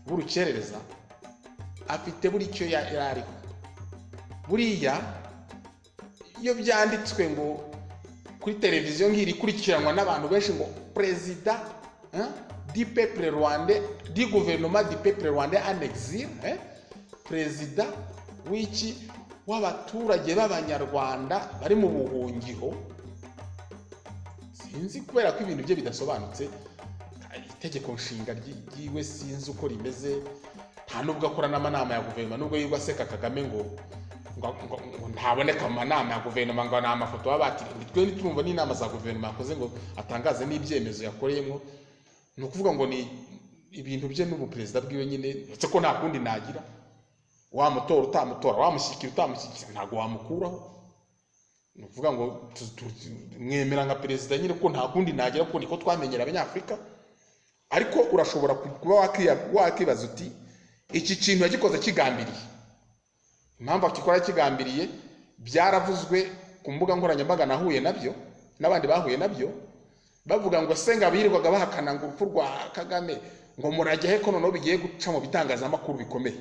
b'urukerereza, afite buri icyo yari ariho. Buriya iyo byanditswe ngo kuri televiziyo nk'iri ikurikiranwa n'abantu benshi ngo "Perezida du peuple rwandais, du gouvernement du peuple rwandais en exil", perezida w'iki, w'abaturage b'Abanyarwanda bari mu buhungiro, sinzi, kubera ko ibintu bye bidasobanutse, itegeko nshinga ryiwe sinzi uko rimeze. Nta nubwo akora n'amanama ya guverinoma, nubwo yirirwa aseka Kagame ngo ntaboneka mu manama ya guverinoma, ngo ni amafoto baba batiri. Twe ntiturumva n'inama za guverinoma yakoze ngo atangaze n'ibyemezo yakoreyemo. Ni ukuvuga ngo ni ibintu bye n'ubuperezida bwiwe nyine, uretse ko nta kundi nagira. Wamutora utamutora, wamushyigikira utamushyigikira, ntabwo wamukuraho. Ni ukuvuga ngo mwemera nka perezida nyine, ko nta kundi nagira, kuko niko twamenyera Abanyafurika. Ariko urashobora kuba wakibaza uti: "Iki kintu yagikoze kigambiriye?" Impamvu akikora kigambiriye byaravuzwe ku mbuga nkoranyambaga, nahuye nabyo n'abandi bahuye nabyo, bavuga ngo se ngo abirirwaga bahakana ngo urupfu rwa Kagame ngo murajya he, ko noneho bigiye guca mu bitangazamakuru bikomeye?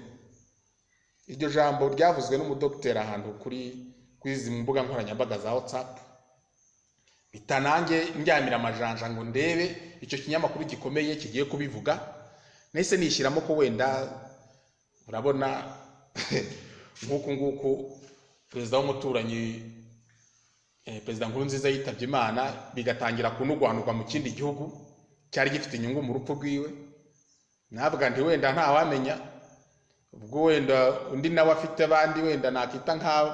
Iryo jambo ryavuzwe n'umudogiteri ahantu kuri izi mbuga nkoranyambaga za WhatsApp, bitanange ndyamira amajanja ngo ndebe icyo kinyamakuru gikomeye kigiye kubivuga. Nahise nishyiramo ko wenda urabona nk'uku nguku perezida w'umuturanyi, Perezida Nkurunziza, yitabye Imana, bigatangira kunugwanurwa mu kindi gihugu cyari gifite inyungu mu rupfu rwiwe. Navuga nti wenda ntawamenya, ubwo wenda undi nawe afite abandi, wenda nakita nk'aho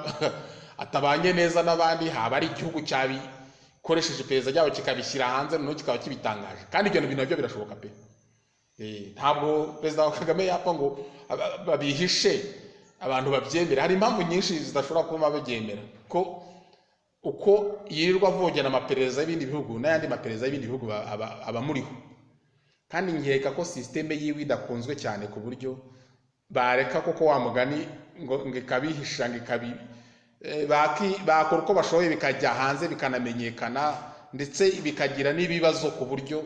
atabanye neza n'abandi, haba ari igihugu cyabikoresheje iperereza ryabo kikabishyira hanze, noneho kikaba kibitangaje. Kandi ibyo bintu nabyo birashoboka pe. Ntabwo Perezida wa Kagame yapfa ngo babihishe abantu babyemera. Hari impamvu nyinshi zidashobora kuba babyemera, ko uko yirirwa avogera amaperereza y'ibindi bihugu n'ayandi maperereza y'ibindi bihugu aba amuriho. Kandi nkeka ko système yiwe idakunzwe cyane ku buryo bareka koko wa mugani ngo ikabihisha, ngo ikabi bakora uko bashoboye bikajya hanze, bikanamenyekana, ndetse bikagira n'ibibazo ku buryo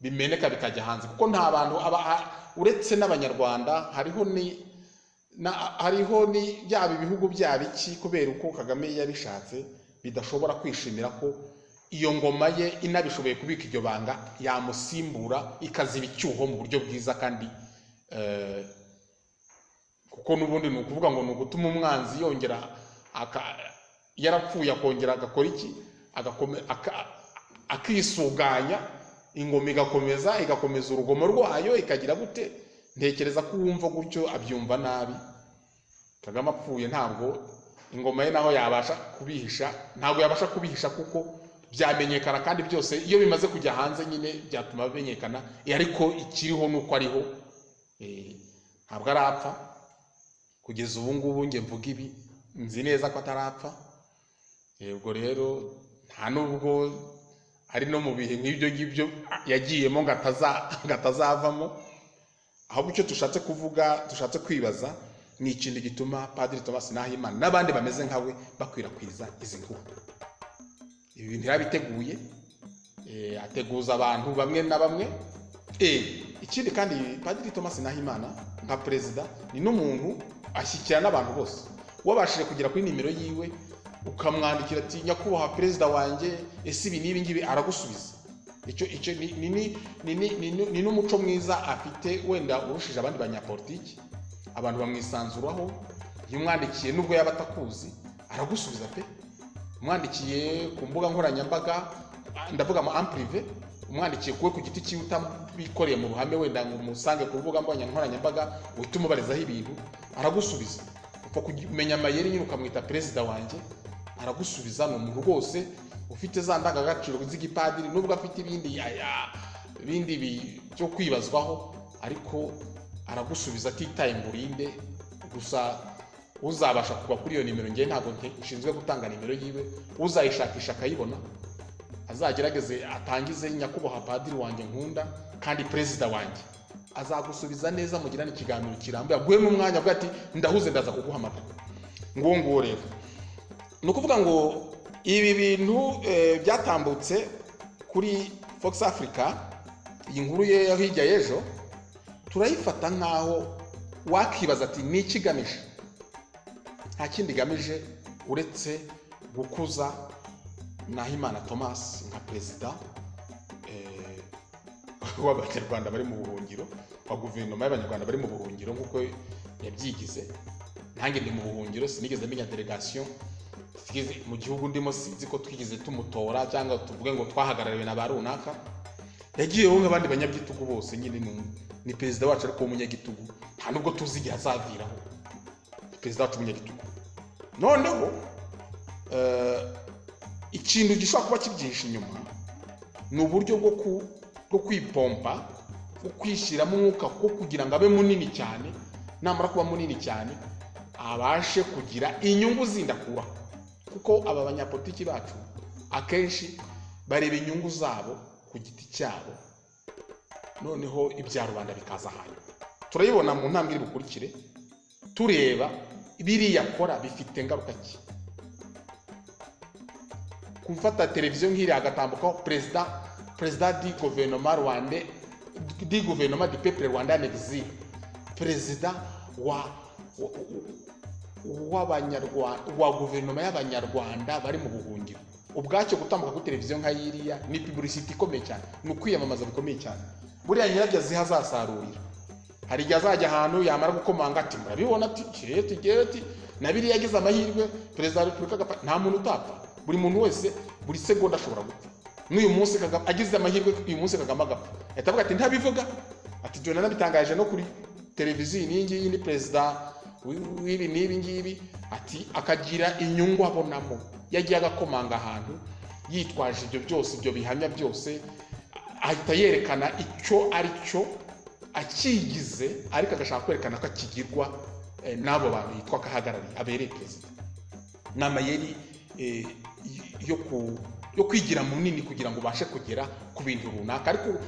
bimeneka bikajya hanze, kuko nta bantu uretse n'Abanyarwanda, hariho ni byaba ibihugu byaba iki, kubera uko Kagame yabishatse, bidashobora kwishimira ko iyo ngoma ye inabishoboye kubika iryo banga yamusimbura ikaziba icyuho mu buryo bwiza. Kandi kuko n'ubundi ni ukuvuga ngo ni ugutuma umwanzi yongera yarapfuye akongera agakora iki, akisuganya, ingoma igakomeza, igakomeza urugomo rwayo, ikagira gute. Ntekereza ko uwumva gutyo abyumva nabi. Kagame apfuye, ntabwo ingoma ye naho yabasha kubihisha, ntabwo yabasha kubihisha kuko byamenyekana. Kandi byose iyo bimaze kujya hanze nyine byatuma bimenyekana. Ariko ikiriho ni uko ariho. Ntabwo arapfa kugeza ubu ngubu njye mvuga ibi, nzi neza ko atarapfa. Ubwo rero nta nubwo ari no mu bihe nk'ibyo ngibyo yagiyemo ngo atazavamo. Ahubwo icyo dushatse kuvuga, dushatse kwibaza, ni ikintu gituma Padiri Thomas Nahimana n'abandi bameze nkawe bakwirakwiza izi nkuru. Ibi bintu yarabiteguye, ateguza abantu bamwe na bamwe. Ikindi kandi, Padiri Thomas Nahimana nka perezida ni n'umuntu ashyikirana n'abantu bose. Wabashije kugera kuri nimero yiwe ukamwandikira ati: "Nyakubahwa perezida wanjye, ese ibi n'ibi ngibi?" Aragusubiza. Icyo ni n'umuco mwiza afite wenda urushije abandi banyapolitiki. Abantu bamwisanzuraho. Iyo umwandikiye, nubwo yaba atakuzi, aragusubiza pe. Umwandikiye ku mbuga nkoranyambaga, ndavuga mu en privé, umwandikiye kuwe ku giti cyiwe, utabikoreye mu ruhame wenda ngo umusange ku mbuga nkoranyambaga uhite umubarizaho ibintu, aragusubiza. Upfa kumenya amayeri nyine ukamwita perezida wanjye, aragusubiza. Ni umuntu rwose ufite za ndangagaciro z'igipadiri, nubwo afite ibindi bindi byo kwibazwaho. Ariko Ariko aragusubiza atitaye ngo urinde. Gusa uzabasha kugwa kuri iyo nimero, ngewe ntabwo nshinzwe gutanga nimero yiwe, uzayishakisha akayibona azagerageze atangize "Nyakubahwa padiri wanjye nkunda kandi perezida wanjye", azagusubiza neza, mugirane ikiganiro kirambuye, aguhe n'umwanya, avuga ati "Ndahuze, ndaza kuguhamagara." Nguwo nguwo rero. Ni ukuvuga ngo ibi bintu byatambutse kuri Fox Africa, iyi nkuru ye yo hirya y'ejo, turayifata nk'aho wakibaza ati "Ni iki igamije?" Nta kindi igamije uretse gukuza Nahimana Thomas nka perezida w'Abanyarwanda bari mu buhungiro, wa guverinoma y'Abanyarwanda bari mu buhungiro, nk'uko yabyigize. Nanjye ndi mu buhungiro, sinigeze menya delegation mu gihugu ndimo, sinzi ko twigeze tumutora cyangwa tuvuge ngo twahagarariwe na ba runaka. Yagiyeho nk'abandi banyagitugu bose nyine. Ni perezida wacu ariko w'umunyagitugu, nta nubwo tuzi igihe azaviraho. Ni perezida wacu w'umunyagitugu. Noneho ikintu gishobora kuba kibyihishe inyuma ni uburyo bwo kwipompa, bwo kwishyiramo umwuka, wo kugira ngo abe munini cyane. Namara kuba munini cyane, abashe kugira inyungu zindi akuraho, kuko aba banyapolitiki bacu akenshi bareba inyungu zabo ku giti cyabo, noneho ibya rubanda bikaza hanyuma. Turayibona mu ntambwe iri bukurikire, tureba biriya akora bifite ngaruka ki. Gufata televiziyo nk'iriya agatambukaho perezida du gouvernement rwandais, du gouvernement du peuple rwandais en exil, perezida wa w'Abanyarwanda, wa guverinoma y'Abanyarwanda bari mu buhungiro, ubwacyo gutambuka kuri televiziyo nka yiriya ni publicity ikomeye cyane, ni ukwiyamamaza bikomeye cyane. Buriya nyirabyo aziha azasarurira. Hari igihe azajya ahantu, yamara gukomanga ati "Murabibona", ati "Kireyo tugeyo", ati na biriya. Yagize amahirwe perezida wa repubulika agapfa. Nta muntu utapfa, buri muntu wese buri segonda ashobora gupfa. N'uyu munsi Kagame agize amahirwe uyu munsi Kagame agapfa, ahita avuga ati "Ntabivuga", ati "Jona nabitangaje no kuri televiziyo n'iyi ngiyi, ni perezida w'ibi n'ibi ngibi", ati akagira inyungu abonamo. Yagiye agakomanga ahantu yitwaje ibyo byose, ibyo bihamya byose, ahita yerekana icyo ari cyo akigize, ariko agashaka kwerekana ko akigirwa n'abo bantu yitwa ko ahagarariye, abereye perezida. Ni amayeri yo kwigira munini kugira ngo ubashe kugera ku bintu runaka. Ariko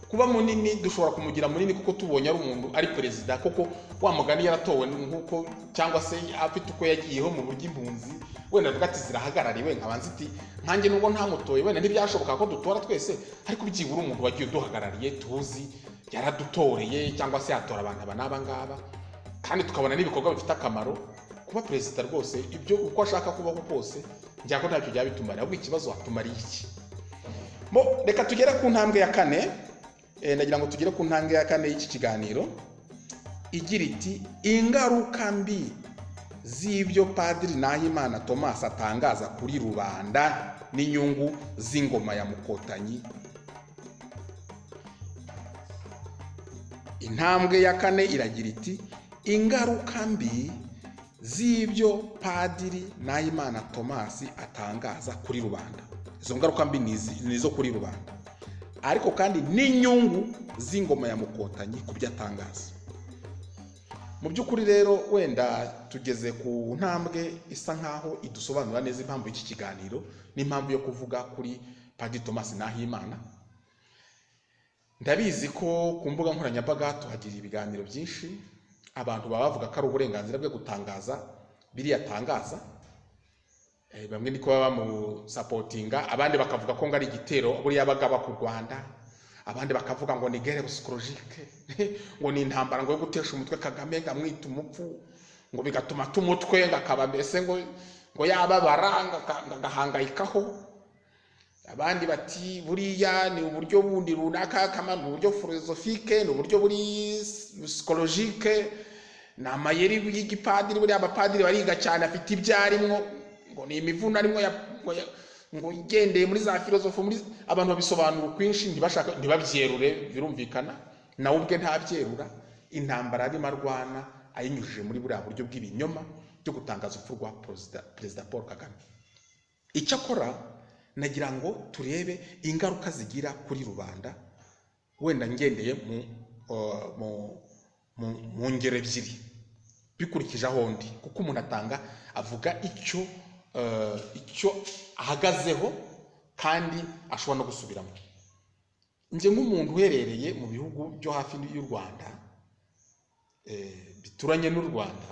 kuba munini, dushobora kumugira munini kuko tubonye ari umuntu, ari perezida koko, wa mugani yaratowe nk'uko, cyangwa se afite uko yagiyeho mu buryo impunzi wenda avuga ati "Zirahagarariwe", nkaba nzi iti nkanjye nubwo ntamutoye, wenda ntibyashoboka ko dutora twese, ariko byibura umuntu wagiye uduhagarariye tuzi yaradutoreye, cyangwa se yatora abantu aba n'aba ngaba, kandi tukabona n'ibikorwa bifite akamaro. Kuba perezida rwose, ibyo uko ashaka kubaho kose, njya ko ntacyo byaba bitumariye. Ahubwo ikibazo, watumariye iki? Mo reka tugere ku ntambwe ya kane. Ndagira ngo tugere ku ntambwe ya kane y'iki kiganiro, igira iti "Ingaruka mbi z'ibyo Padiri Nahimana Thomas atangaza kuri rubanda n'inyungu z'ingoma ya Mukotanyi". Intambwe ya kane iragira iti "Ingaruka mbi z'ibyo Padiri Nahimana Thomas atangaza kuri rubanda". Izo ngaruka mbi ni izo kuri rubanda, ariko kandi n'inyungu z'ingoma ya Mukotanyi ku byo atangaza. Mu by'ukuri rero, wenda tugeze ku ntambwe isa nkaho idusobanura neza impamvu y'iki kiganiro n'impamvu yo kuvuga kuri Padiri Thomas Nahimana. Ndabizi ko ku mbuga nkoranyambaga tuhagira ibiganiro byinshi, abantu baba bavuga ko ari uburenganzira bwe gutangaza biriya atangaza. Bamwe niko baba bamusapotinga, abandi bakavuga ko ngo ari igitero buriya bagaba ku Rwanda, abandi bakavuga ngo ni guerre psychologique, ngo ni intambara ngo yo gutesha umutwe Kagame, ngo amwita umupfu, ngo bigatuma tumutwe, ngo akaba mbese ngo yababara, ngo agahangayikaho. Abandi bati buriya ni uburyo bundi runaka kama, ni uburyo philosophique, ni uburyo buri psychologique, ni amayeri y'igipadiri, buriya abapadiri bariga cyane, afite ibyo arimwo, ngo ni imivuno arimwo ngo igendeye muri za filozofi. Muri abantu babisobanura ukwinshi, ntibashaka, ntibabyerure. Birumvikana, nawe ubwe ntabyerura intambara arimo arwana ayinyujije muri buriya buryo bw'ibinyoma byo gutangaza urupfu rwa perezida Paul Kagame. Icyakora nagira ngo turebe ingaruka zigira kuri rubanda, wenda ngendeye mu mu- mu mu ngero ebyiri bikurikije aho ndi, kuko umuntu atanga, avuga icyo ahagazeho kandi ashobora no gusubiramo. Njye nk'umuntu uherereye mu bihugu byo hafi y'u Rwanda, bituranye n'u Rwanda,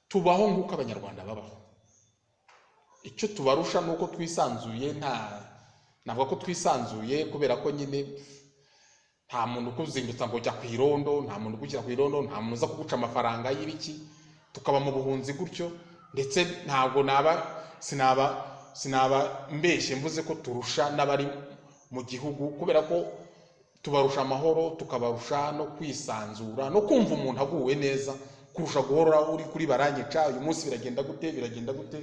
tubaho nk'uko Abanyarwanda babaho. Icyo tubarusha ni uko twisanzuye. Navuga ko twisanzuye kubera ko nyine nta muntu ukuzindutsa ngo jya ku irondo, nta muntu ugushyira ku irondo, nta muntu uza kuguca amafaranga y'ibiki. Tukaba mu buhunzi gutyo. Ndetse ntabwo naba sinaba mbeshye mvuze ko turusha n'abari mu gihugu, kubera ko tubarusha amahoro, tukabarusha no kwisanzura no kumva umuntu aguwe neza kurusha guhora uri kuri "baranyica uyu munsi, biragenda gute, biragenda gute",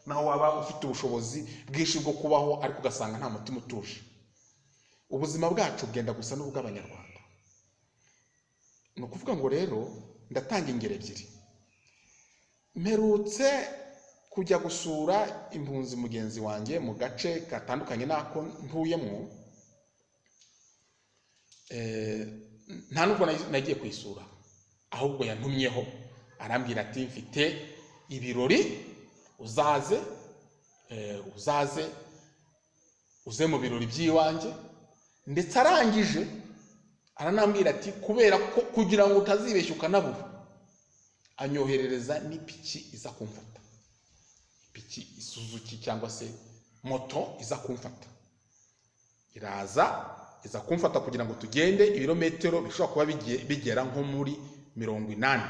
naho waba ufite ubushobozi bwinshi bwo kubaho ariko ugasanga nta mutima utuje. Ubuzima bwacu bwenda gusa n'ubw'Abanyarwanda. Ni ukuvuga ngo rero ndatanga ingero ebyiri. Mperutse kujya gusura impunzi mugenzi wanjye mu gace gatandukanye n'ako ntuyemo. Nta nubwo nagiye kuyisura, ahubwo yantumyeho arambwira ati: "Mfite ibirori, uzaze, uzaze uze mu birori by'iwanjye." Ndetse arangije aranambwira ati: "Kubera ko kugira ngo utazibeshya ukanabura", anyoherereza n'ipiki iza kumfata, ipiki Isuzuki cyangwa se moto iza kumfata. Iraza, iza kumfata kugira ngo tugende ibirometero bishobora kuba bigera nko muri 80.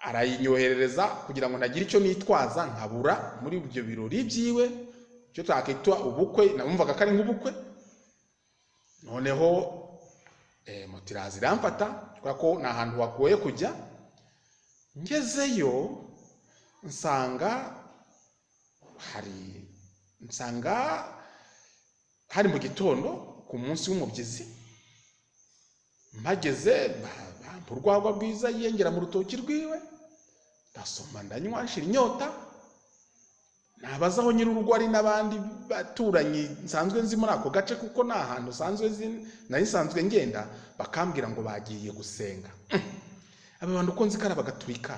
Arayinyoherereza kugira ngo ntagire icyo nitwaza nkabura muri ibyo birori byiwe, icyo twakwita ubukwe. Namumvaga ko ari nk'ubukwe. Noneho moto iraza iramfata, kubera ko ni ahantu hagoye kujya. Ngezeyo nsanga hari mu gitondo ku munsi w'umubyizi. Mpageze bampa urwagwa rwiza yiyengera mu rutoki rwiwe, ndasoma, ndanywa, nshira inyota. Nabaza aho nyir'urugo ari n'abandi baturanyi nsanzwe nzi muri ako gace, kuko ni ahantu nsanzwe nari nsanzwe ngenda, bakambwira ngo bagiye gusenga. Aba bantu uko nzi ko ari Abagatulika,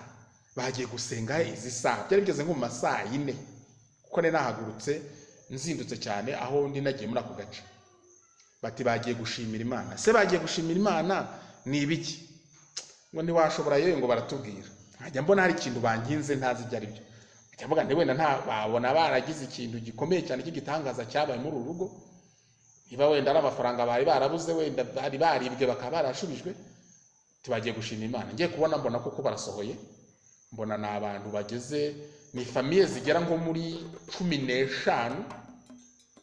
bagiye gusenga izi saha? Byari bigeze nko mu ma saa 4, kuko nari nahagurutse nzindutse cyane aho ndi nagiye muri ako gace. Bati: "Bagiye gushimira Imana." Se bagiye gushimira Imana ni ibiki? Ngo ntiwashobora yewe, ngo baratubwira. Nkajya mbona hari ikintu banginze ntazi ibyo ari byo. Nkajya mvuga nti wenda nta babona baragize ikintu gikomeye cyane cy'igitangaza cyabaye muri uru rugo, niba wenda ari amafaranga bari barabuze, wenda bari baribwe bakaba barashubijwe. Tubagiye gushima Imana. Ngiye kubona mbona koko barasohoye, mbona ni abantu bageze, ni famille zigera nko muri 15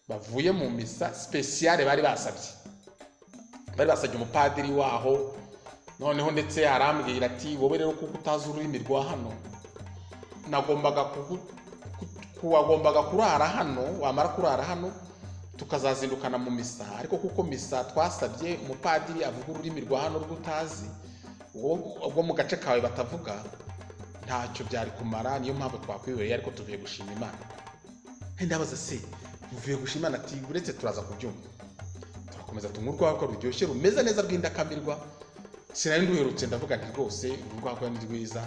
bavuye mu misa spéciale bari basabye. Bari basabye umupadiri waho. Noneho ndetse arambwira ati: "Wowe rero kuko utazi ururimi rwa hano, nagombaga wagombaga kurara hano, wamara kurara hano tukazazindukana mu misa. Ariko kuko misa twasabye umupadiri avuga ururimi rwa hano rw'utazi, ubwo mu gace kawe batavuga, ntacyo byari kumara, niyo mpamvu twakwibereye, ariko tuvuye gushima Imana." Ndabaza: "Se muvuye gushima Imana?" Ati: "Uretse turaza kubyumva." Turakomeza tunywa urwagwa ruryoshye rumeze neza rw'indakamirwa, sinari nduherutse. Ndavuga nti: "Rwose uru rwagwa ni rwiza,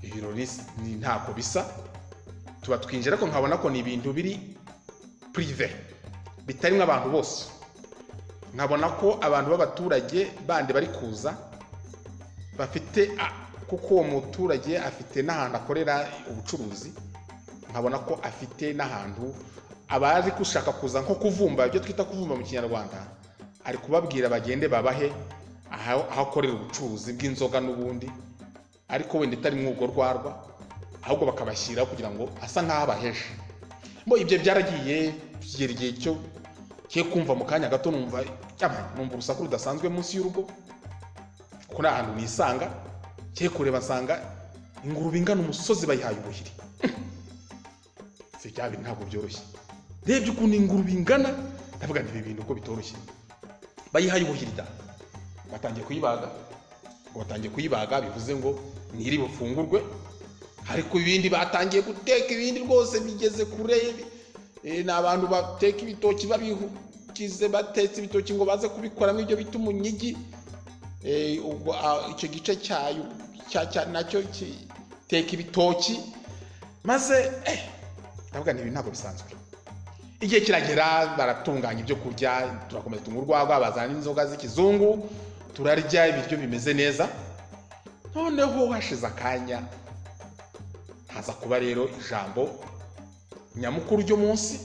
ibirori ni ntako bisa." Tuba twinjira, ariko nkabona ko ni ibintu biri privé, bitarimo abantu bose. Nkabona ko abantu b'abaturage bandi bari kuza bafite kuko uwo muturage afite n'ahantu akorera ubucuruzi, nkabona ko afite n'ahantu abazi gushaka kuza nko kuvumba, ibyo twita kuvumba mu Kinyarwanda, ari kubabwira bagende babahe aho akorera ubucuruzi bw'inzoga n'ubundi, ariko wenda itari muri urwo rwarwa, ahubwo bakabashyiraho kugira ngo asa nk'aho abaheje bo. Ibyo byaragiye kigera igihe cyo cye kumva mu kanya gato numva numva urusaku rudasanzwe munsi y'urugo, kuko ni ahantu nisanga. Cye kureba nsanga ingurube ingana umusozi bayihaye ubuhiri. Si bya bintu ntabwo byoroshye. Rebye ukuntu ingurube ingana, ndavuga nti: "Ibi bintu uko bitoroshye, bayihaye ubuhiri da." Batangiye kuyibaga, ngo batangiye kuyibaga, bivuze ngo ntiri bufungurwe, ariko ibindi batangiye guteka, ibindi rwose bigeze kure. Ni abantu bateka ibitoki babihu. Bagize batetse ibitoki ngo baze kubikoramo ibyo bita umunyigi. Ubwo icyo gice cyayo nacyo kiteka ibitoki, maze ndavuga nti ibi ntabwo bisanzwe. Igihe kiragera baratunganya ibyo kurya, turakomeza tunywa urwagwa, bazana n'inzoga z'ikizungu, turarya ibiryo bimeze neza. Noneho hashize akanya haza kuba rero ijambo nyamukuru ry'umunsi.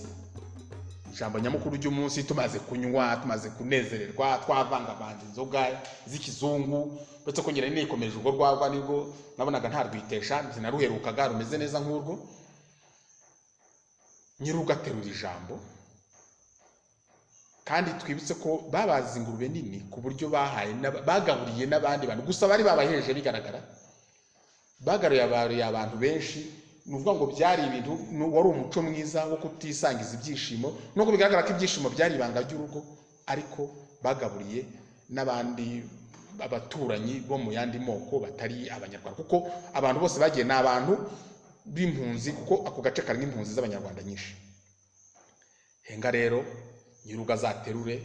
Ijambo nyamukuru ry'umunsi, tumaze kunywa, tumaze kunezererwa, twavangavanze inzoga z'ikizungu, uretse ko ngira nikomeje urwo rwagwa nibwo nabonaga ntarwitesha, sinaruherukaga rumeze neza nk'urwo. Nyirugo aterura ijambo, kandi twibutse ko babaze ingurube nini ku buryo bahaye bagaburiye n'abandi bantu, gusa bari babaheje bigaragara, bagaburiye abantu benshi. Ni ukuvuga ngo byari ibintu, wari umuco mwiza wo kutisangiza ibyishimo, nubwo bigaragara ko ibyishimo byari ibanga ry'urugo, ariko bagaburiye n'abandi abaturanyi bo mu yandi moko batari Abanyarwanda, kuko abantu bose bagiye ni abantu b'impunzi, kuko ako gace karimo impunzi z'Abanyarwanda nyinshi. Henga rero nyirugo azaterure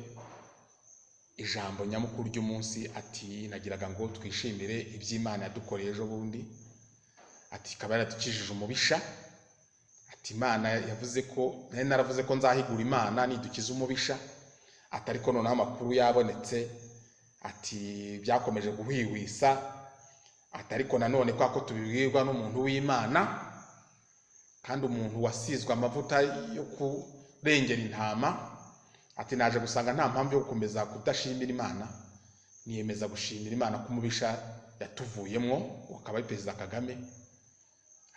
ijambo nyamukuru ry'umunsi, ati nagiraga ngo twishimire iby'Imana yadukoreye ejo bundi, ati ikaba yaradukijije umubisha, ati Imana yavuze ko nari naravuze ko nzahigura Imana nidukiza umubisha, ati ariko noneho amakuru yabonetse, ati byakomeje guhwihwisa, ati ariko nanone kwa ko tubibwirwa n'umuntu w'Imana, kandi umuntu wasizwe amavuta yo kurengera intama, ati naje gusanga nta mpamvu yo gukomeza kudashimira Imana, niyemeza gushimira Imana ko umubisha yatuvuyemwo, akaba ari Perezida Kagame.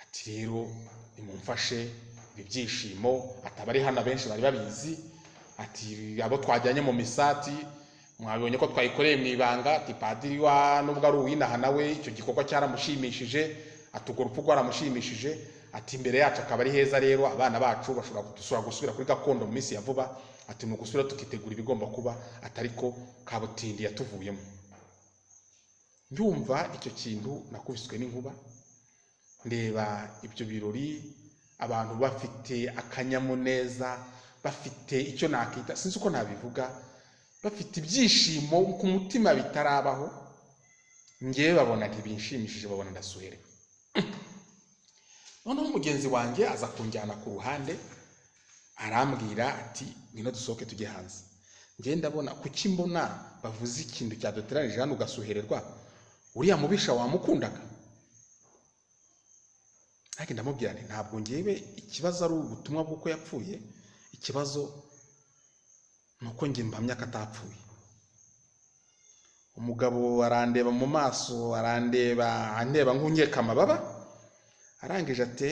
Ati rero nimumfashe ibi byishimo, ati abari hano abenshi bari babizi, ati abo twajyanye mu misa, ati mwabibonye ko twayikoreye mu ibanga, ati padiri wa nubwo ari uwinaha nawe icyo gikorwa cyaramushimishije, ati urwo rupfu rwaramushimishije, ati imbere yacu akaba ari heza rero, abana bacu bashobora gusubira kuri gakondo mu minsi ya vuba, ati ni ugusubira tukitegura ibigomba kuba, ati ariko kabutindi yatuvuyemo. Ndumva icyo kintu nakubiswe n'inkuba, ndeba ibyo birori, abantu bafite akanyamuneza, bafite icyo nakita, sinzi uko nabivuga, bafite ibyishimo ku mutima bitarabaho. Ngewe babona ntibinshimishije, babona ndasuherewe. Noneho mugenzi wanjye aza kunjyana ku ruhande, arambwira ati ngwino dusohoke tujye hanze. Ngewe ndabona kuki mbona bavuze ikintu cyaduteranije hano ugasuhererwa, uriya mubisha wamukundaga? Ariko ndamubwira nti ntabwo ngewe ikibazo ari ubutumwa bw'uko yapfuye, ikibazo ni uko njye mpamya ko atapfuye. Umugabo arandeba mu maso, arandeba andeba nk'unkeka amababa, arangije ati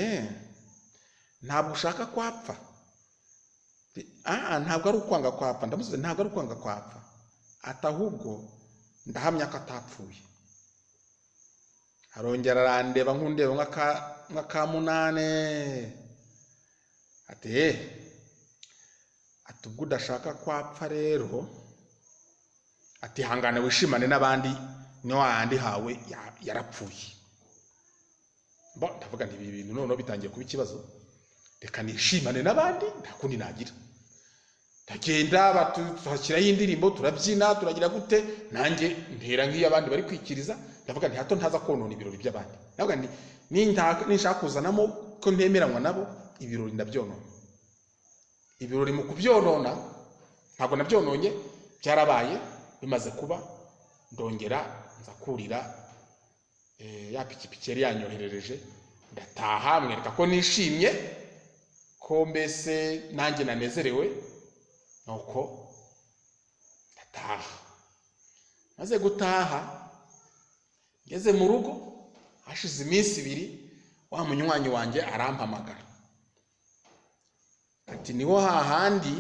ntabwo ushaka kwapfa? Ntabwo ari ukwanga kwapfa. Ndamusubiza ntabwo ari ukwanga kwapfa, ati ahubwo ndahamya ko atapfuye. Arongera arandeba nk'undeba nk'akamunane, ati ati ubwo udashaka kwapfa rero, ati hangane wishimane n'abandi, niyo hahandi hawe yarapfuye. Ndavuga nti ibi bintu noneho bitangiye kuba ikibazo, reka nishimane n'abandi, nta kundi nagira. Ndagenda tuhashyiraho indirimbo, turabyina, turagira gute, nanjye ntera nk'iyo abandi bari kwikiriza. Ndavuga nti hato ntaza konona ibirori by'abandi. Ndavuga nti ninshaka kuzanamo ko ntemeranywa nabo, ibirori ndabyonona. Ibirori mu kubyonona ntabwo nabyononye, byarabaye bimaze kuba, ndongera nza kurira ya pikipiki yari yanyoherereje, ndataha mwereka ko nishimye, ko mbese nanjye nanezerewe, nuko ndataha. Maze gutaha ngeze mu rugo, hashize iminsi ibiri, wa munywanyi wanjye arampamagara ati niho hahandi,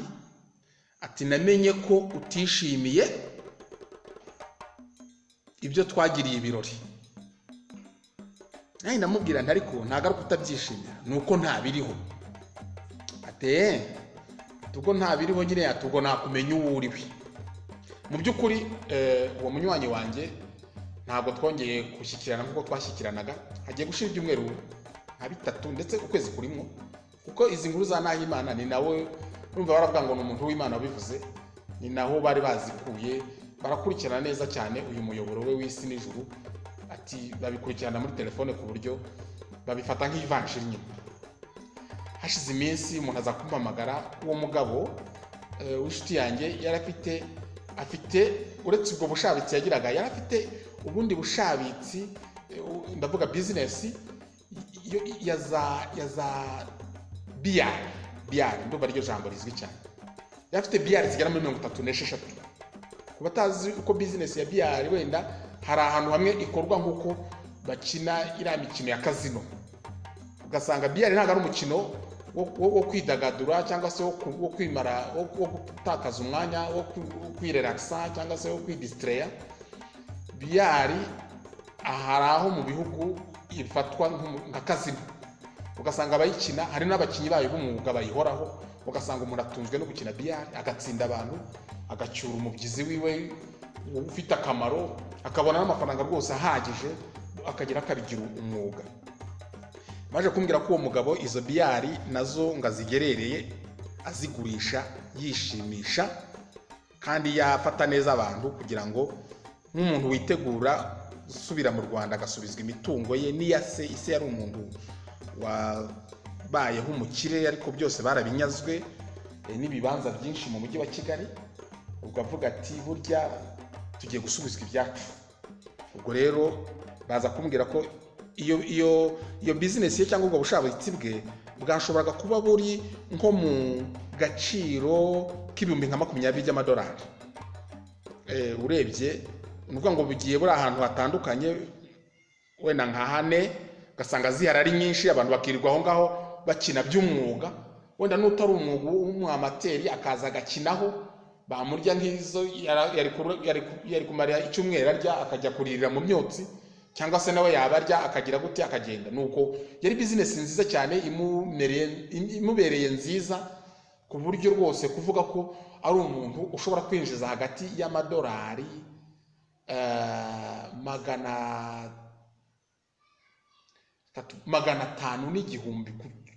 ati namenye ko utishimiye ibyo twagiriye ibirori. Nanjye ndamubwira nti ariko ntabwo ari ukutabyishimira, ni uko ntabiriho. Ati ubwo ntabiriho nyine, ati ubwo nakumenya uwo uriwe. Mu by'ukuri uwo munywanyi wanjye ntabwo twongeye gushyikirana nk'uko twashyikiranaga. Hagiye gushira ibyumweru nka bitatu ndetse ukwezi kurimo, kuko izi nkuru za Nahimana ni nawe urumva baravuga ngo ni umuntu w'Imana wabivuze. Ni naho bari bazikuye, barakurikirana neza cyane uyu muyoboro we w'Isi n'Ijuru. Ati babikurikirana muri telefone ku buryo babifata nk'ivanjiri nyine. Hashize iminsi umuntu aza kumpamagara. Uwo mugabo w'inshuti yanjye yari afite, uretse ubwo bushabitsi yagiraga, yari afite ubundi bushabitsi, ndavuga bizinesi ya za billard. Billard ndumva ariryo jambo rizwi cyane. Yari afite billard zigera muri 36. Ku batazi uko bizinesi ya billard, wenda hari ahantu hamwe ikorwa nk'uko bakina iriya mikino ya casino, ugasanga billard ntabwo ari umukino wo kwidagadura cyangwa se wo kwimara, wo gutakaza umwanya, wo kwirelakisa cyangwa se wo kwidisitreya. Billard hari aho mu bihugu ifatwa nka casino, ugasanga abayikina, hari n'abakinnyi bayo b'umwuga bayihoraho, ugasanga umuntu atunzwe no gukina billard, agatsinda abantu, agacyura umubyizi wiwe ufite akamaro, akabona n'amafaranga rwose ahagije, akagira akabigira umwuga. Baje kumbwira ko uwo mugabo izo billard nazo ngo azigerereye, azigurisha, yishimisha kandi yafata neza abantu, kugira ngo nk'umuntu witegura gusubira mu Rwanda agasubizwa imitungo ye n'iya se. Ise yari umuntu wabayeho umukire, ariko byose barabinyazwe, n'ibibanza byinshi mu Mujyi wa Kigali. Ubwo avuga ati burya tugiye gusubizwa ibyacu. Ubwo rero baza kumbwira ko iyo bizinesi ye cyangwa ubwo bushabitsi bwe bwashoboraga kuba buri nko mu gaciro k'ibihumbi nka 20 by'amadolari. Urebye ni ukuvuga ngo bugiye buri ahantu hatandukanye, wenda nka hane, ugasanga zihari ari nyinshi, abantu bakirirwa aho ngaho bakina by'umwuga. Wenda n'utari umwuga w'umwamateri akaza agakinaho, bamurya nk'izo yari kumara icyumweru arya, akajya kuririra mu myotsi, cyangwa se nawe yaba arya akagira gute, akagenda. Nuko yari bizinesi nziza cyane, imubereye nziza, ku buryo rwose kuvuga ko ari umuntu ushobora kwinjiza hagati y'amadolari 300, 500 n'igihumbi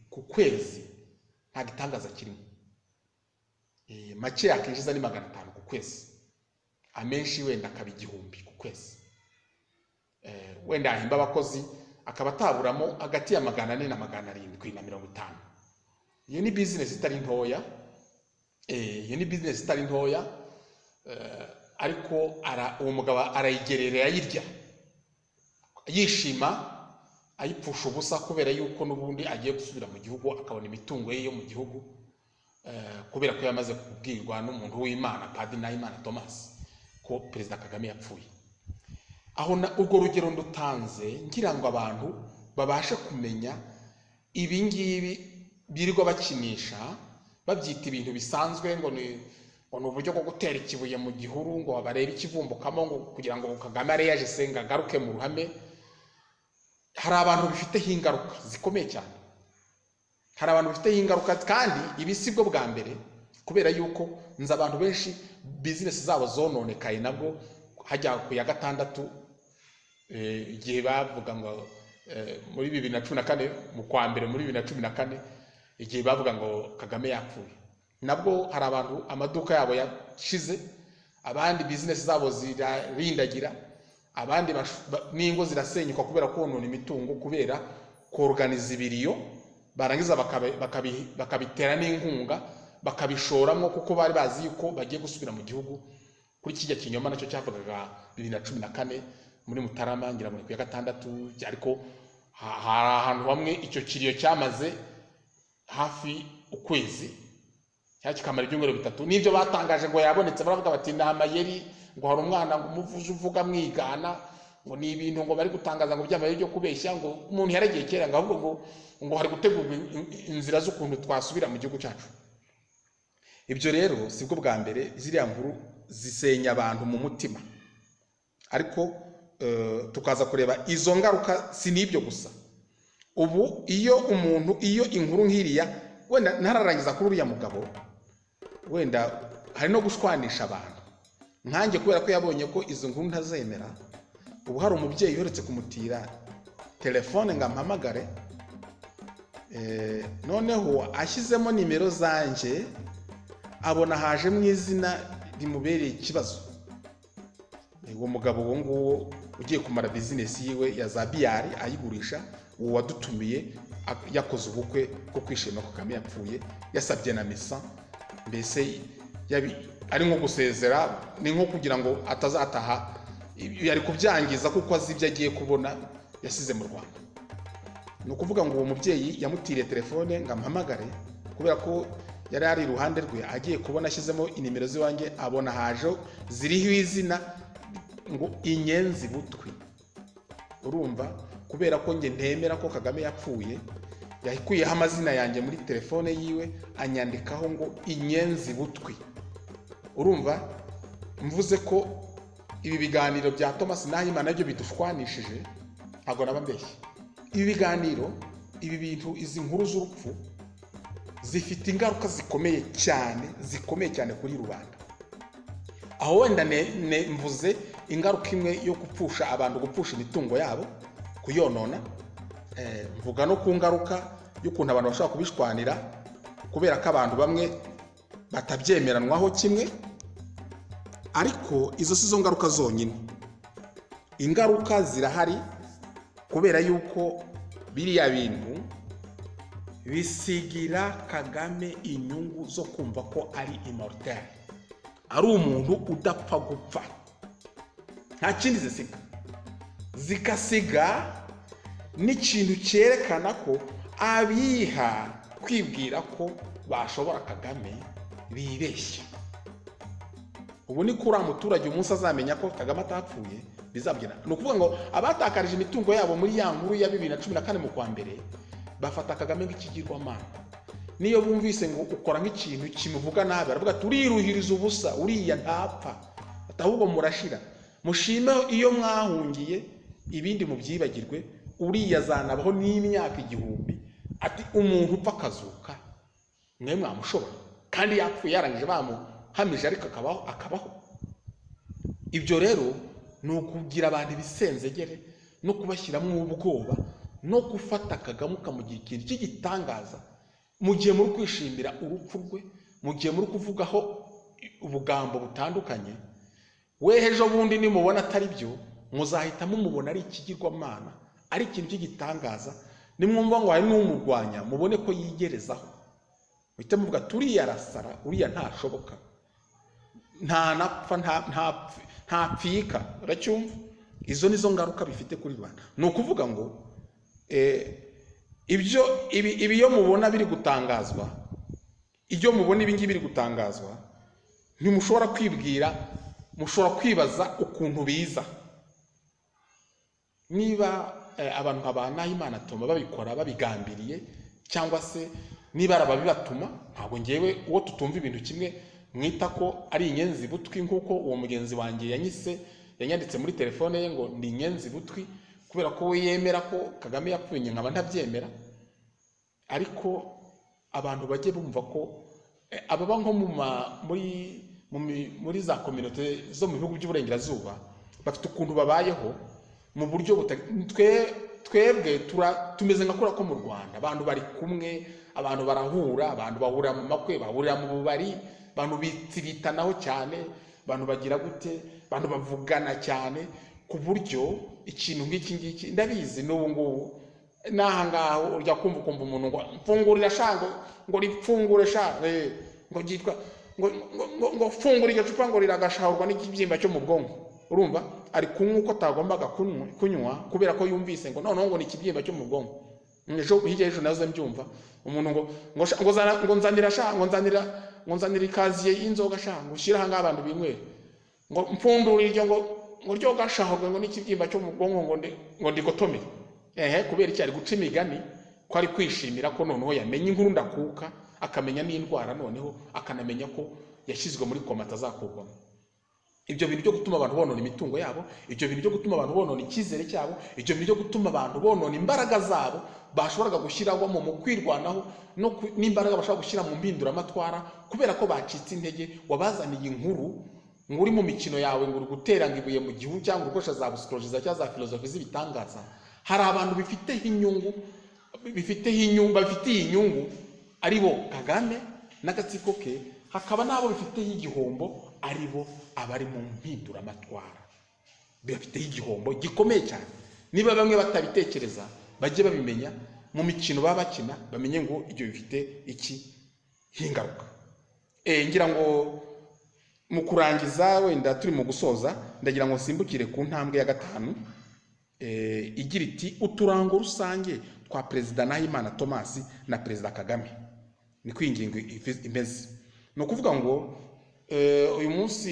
ku kwezi nta gitangaza kirimo. Make yakinjiza ni 500 ku kwezi, amenshi wenda akaba 1000 ku kwezi. Wenda yahemba abakozi akaba ataburamo hagati ya 400 na 750. Iyo ni bizinesi itari ntoya. Iyo ni bizinesi itari ntoya, ariko uwo mugabo arayigerera, ayirya yishima, ayipfusha ubusa, kubera yuko n'ubundi agiye gusubira mu gihugu akabona imitungo ye yo mu gihugu, kubera ko yamaze kubwirwa n'umuntu w'Imana Padiri Nahimana Thomas ko Perezida Kagame yapfuye. Aho urwo rugero ndutanze ngira ngo abantu babashe kumenya ibi ngibi birirwa bakinisha, babyita ibintu bisanzwe, ngo ni uburyo bwo gutera ikibuye mu gihuru ngo barebe ikivumbukamo, ngo kugira ngo Kagame areyaje se ngo agaruke mu ruhame. Hari abantu bifiteho ingaruka zikomeye cyane, hari abantu bifiteho ingaruka, kandi ibi si bwo bwa mbere, kubera yuko nzi abantu benshi bizinesi zabo zononekaye nabwo hajya ku ya gatandatu, igihe bavuga ngo muri 2014, mu kwa mbere muri 2014, igihe bavuga ngo Kagame yapfuye, nabwo hari abantu amaduka yabo yashize, abandi bizinesi zabo zirarindagira, abandi n'ingo zirasenyuka kubera konona imitungo, kubera koruganiza ibiriyo, barangiza bakabitera n'inkunga, bakabishoramo, kuko bari bazi yuko bagiye gusubira mu gihugu kuri kijya kinyoma nacyo cyavugaga 2014 muri Mutarama, ngira ngo ni ku ya gatandatu. Ariko hari ahantu hamwe icyo kiriyo cyamaze hafi ukwezi cyangwa kikamara ibyumweru 3. N'ibyo batangaje ngo yabonetse, baravuga bati ni amayeri, ngo hari umwana ngo umuvuze uvuga mwigana, ngo ni ibintu ngo bari gutangaza ngo by'amayeri byo kubeshya, ngo umuntu yaragiye kera, ngo ahubwo ngo hari gutegurwa inzira z'ukuntu twasubira mu gihugu cyacu. Ibyo rero sibwo bwa mbere ziriya nkuru zisenya abantu mu mutima, ariko tukaza kureba izo ngaruka. Si n'ibyo gusa, ubu iyo umuntu, iyo inkuru nk'iriya, wenda ntararangiza kuri uriya mugabo, wenda hari no gushwanisha abantu nkanjye, kubera ko yabonye ko izo nkuru ntazemera. Ubu hari umubyeyi uherutse kumutira telefone ngo ampamagare, noneho ashyizemo nimero zanjye abona hajemo izina rimubereye ikibazo. Uwo mugabo, uwo nguwo ugiye kumara bizinesi yiwe ya za biyari ayigurisha, uwo wadutumiye yakoze ubukwe bwo kwishima ko Kagame yapfuye, yasabye na misa, mbese ari nko gusezera, ni nko kugira ngo atazataha yari kubyangiza kuko azi ibyo agiye kubona yasize mu Rwanda. Ni ukuvuga ngo uwo mubyeyi yamutiriye telefone ngo amuhamagare, kubera ko yari ari iruhande rwe. Agiye kubona ashyizemo inimero z'iwanjye, abona haje ziriho izina ngo "Inyenzi butwi". Urumva, kubera ko njye ntemera ko Kagame yapfuye, yakuyeho amazina yanjye muri telefone yiwe, anyandikaho ngo "Inyenzi butwi". Urumva, mvuze ko ibi biganiro bya Thomas Nahimana nabyo bidushwanishije, ntabwo naba mbeshye. Ibi biganiro, ibi bintu, izi nkuru z'urupfu zifite ingaruka zikomeye cyane, zikomeye cyane kuri rubanda. Aho wenda mvuze ingaruka imwe yo gupfusha abantu, gupfusha imitungo yabo, kuyonona. Mvuga no ku ngaruka y'ukuntu abantu bashobora kubishwanira kubera ko abantu bamwe batabyemeranwaho kimwe. Ariko izo si zo ngaruka zonyine. Ingaruka zirahari kubera yuko biriya bintu bisigira Kagame inyungu zo kumva ko ari immortel, ari umuntu udapfa gupfa. Nta kindi zisiga, zigasiga n'ikintu cyerekana ko abiha kwibwira ko bashobora Kagame bibeshya. Ubu ni ko uriya muturage, umunsi azamenya ko Kagame atapfuye, bizabwira. Ni ukuvuga ngo abatakarije imitungo yabo muri ya nkuru ya 2014 mu kwa mbere bafata Kagame nk'ikigirwamana. Niyo bumvise ngo ukora nk'ikintu kimuvuga nabi, baravuga ati: "Uriruhiriza ubusa, uriya ntapfa." Ati: "Ahubwo murashira, mushime iyo mwahungiye, ibindi mubyibagirwe, uriya azanabaho n'imyaka 1000." Ati: "Umuntu upfa akazuka, mwe mwamushobora kandi yapfuye, yarangije, bamuhamije, ariko akabaho, akabaho." Ibyo rero ni ukugira abantu ibisenzegere no kubashyiramo ubwoba no gufata Kagame ukamugira ikintu cy'igitangaza mu gihe muri kwishimira urupfu rwe, mu gihe muri kuvugaho ubugambo butandukanye. We ejo bundi nimubona atari byo, muzahita mumubona ari ikigirwamana, ari ikintu cy'igitangaza. Nimwumva ngo hari n'umurwanya, mubone ko yigerezaho, muhite muvuga: "Turiya arasara, uriya ntashoboka, ntanapfa, ntapfika." Uracyumva? Izo nizo ngaruka bifite kuri rubanda. Ni ukuvuga ngo ibyo ibi iyo mubona biri gutangazwa, iyo mubona ibi ngibi biri gutangazwa, ntimushobora kwibwira, mushobora kwibaza ukuntu biza. Niba abantu nka ba Nahimana Toma babikora babigambiriye, cyangwa se niba ari ababibatuma, ntabwo ngewe uwo tutumva ibintu kimwe mwita ko ari inyenzi butwi, nk'uko uwo mugenzi wanjye yanyise, yanyanditse muri telefone ye ngo ni inyenzi butwi, kubera ko we yemera ko Kagame yapfuye, njye nkaba ntabyemera. Ariko abantu bajye bumva ko ababa nko mu ma- muri mu mi- muri za communauté zo mu bihugu by'uburengerazuba bafite ukuntu babayeho mu buryo twebwe tumeze nka kuriya ko mu Rwanda abantu bari kumwe, abantu barahura, abantu bahurira mu makwe, bahurira mu bubari, abantu bitsibitanaho cyane, abantu bagira gute, abantu bavugana cyane, ku buryo ikintu nk'iki ngiki, ndabizi n'ubu ngubu n'aha ngaha ujya kumva ukumva umuntu ngo: "Mfungurira sha," ngo "ripfungure sha," ngo ryitwa ngo "Fungura iryo cupa," ngo "riragashahurwa n'ikibyimba cyo mu bwonko." Urumva ari kunywa uko atagombaga kunywa kubera ko yumvise ngo noneho ngo ni ikibyimba cyo mu bwonko. Ejo, hirya y'ejo nazo mbyumva umuntu ngo "Zana," ngo "nzanira sha," ngo "nzanira ikaziye y'inzoga sha," ngo "ushyire aha ngaha abantu binywere," ngo "mpfundure iryo," ngo "ryo gashahurwe," ngo "n'ikibyimba cyo mu bwonko," ngo "ndigotomere." Ehe, kubera iki? Ari guca imigani ko ari kwishimira ko noneho yamenye inkuru ndakuka, akamenya n'indwara, noneho akanamenya ko yashyizwe muri koma atazakurwamo. Ibyo bintu byo gutuma abantu bonona imitungo yabo, ibyo bintu byo gutuma abantu bonona icyizere cyabo, ibyo bintu byo gutuma abantu bonona imbaraga zabo bashoboraga gushyiraho mu kwirwanaho n'imbaraga bashobora gushyira mu mpinduramatwara, kubera ko bacitse intege, wabazaniye inkuru ngo uri mu mikino yawe, ngo uri gutera ngo ibuye mu gihu, cyangwa ukoresha za psychologie cyangwa za filozofi z'ibitangaza. Hari abantu bifiteho inyungu, bifiteho inyungu, babifitiye inyungu, ari bo Kagame n'agatsiko ke, hakaba n'abo bifiteho igihombo, ari bo abari mu mpinduramatwara bafiteho igihombo gikomeye cyane. Niba bamwe batabitekereza, bajye babimenya mu mikino baba bakina, bamenye ngo ibyo bifite iki ingaruka. Ngira ngo mu kurangiza, wenda turi mu gusoza, ndagira ngo nsimbukire ku ntambwe ya gatanu igira iti: "Uturango rusange twa Perezida Nahimana Thomas na Perezida Kagame." Niko iyi ngingo imeze. Ni ukuvuga ngo uyu munsi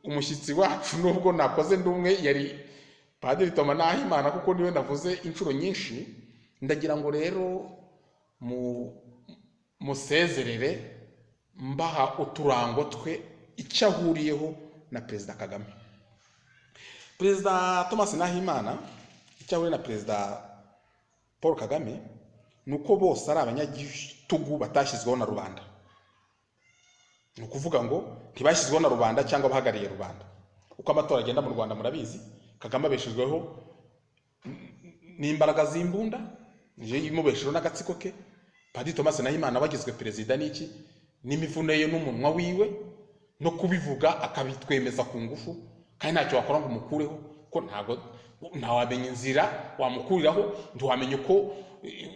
umushyitsi wacu, nubwo nakoze ndi umwe, yari Padiri Thomas Nahimana, kuko niwe navuze inshuro nyinshi. Ndagira ngo rero mu musezerere mbaha uturango twe, icyo ahuriyeho na Perezida Kagame. Perezida Thomas Nahimana, icyo ahuriye na Perezida Paul Kagame ni uko bose ari abanyagitugu batashyizweho na rubanda. Ni ukuvuga ngo ntibashyizweho na rubanda cyangwa abahagarariye rubanda. Uko amatora agenda mu Rwanda murabizi. Kagame abeshejweho n'imbaraga z'imbunda, niyo imubeshejeho n'agatsiko ke. Padiri Thomas Nahimana wagizwe perezida n'iki? N'imivuno ye n'umunwa wiwe no kubivuga, akabitwemeza ku ngufu, kandi ntacyo wakora ngo umukureho, ko ntabwo ntawamenya inzira wamukuriraho, ntiwamenya uko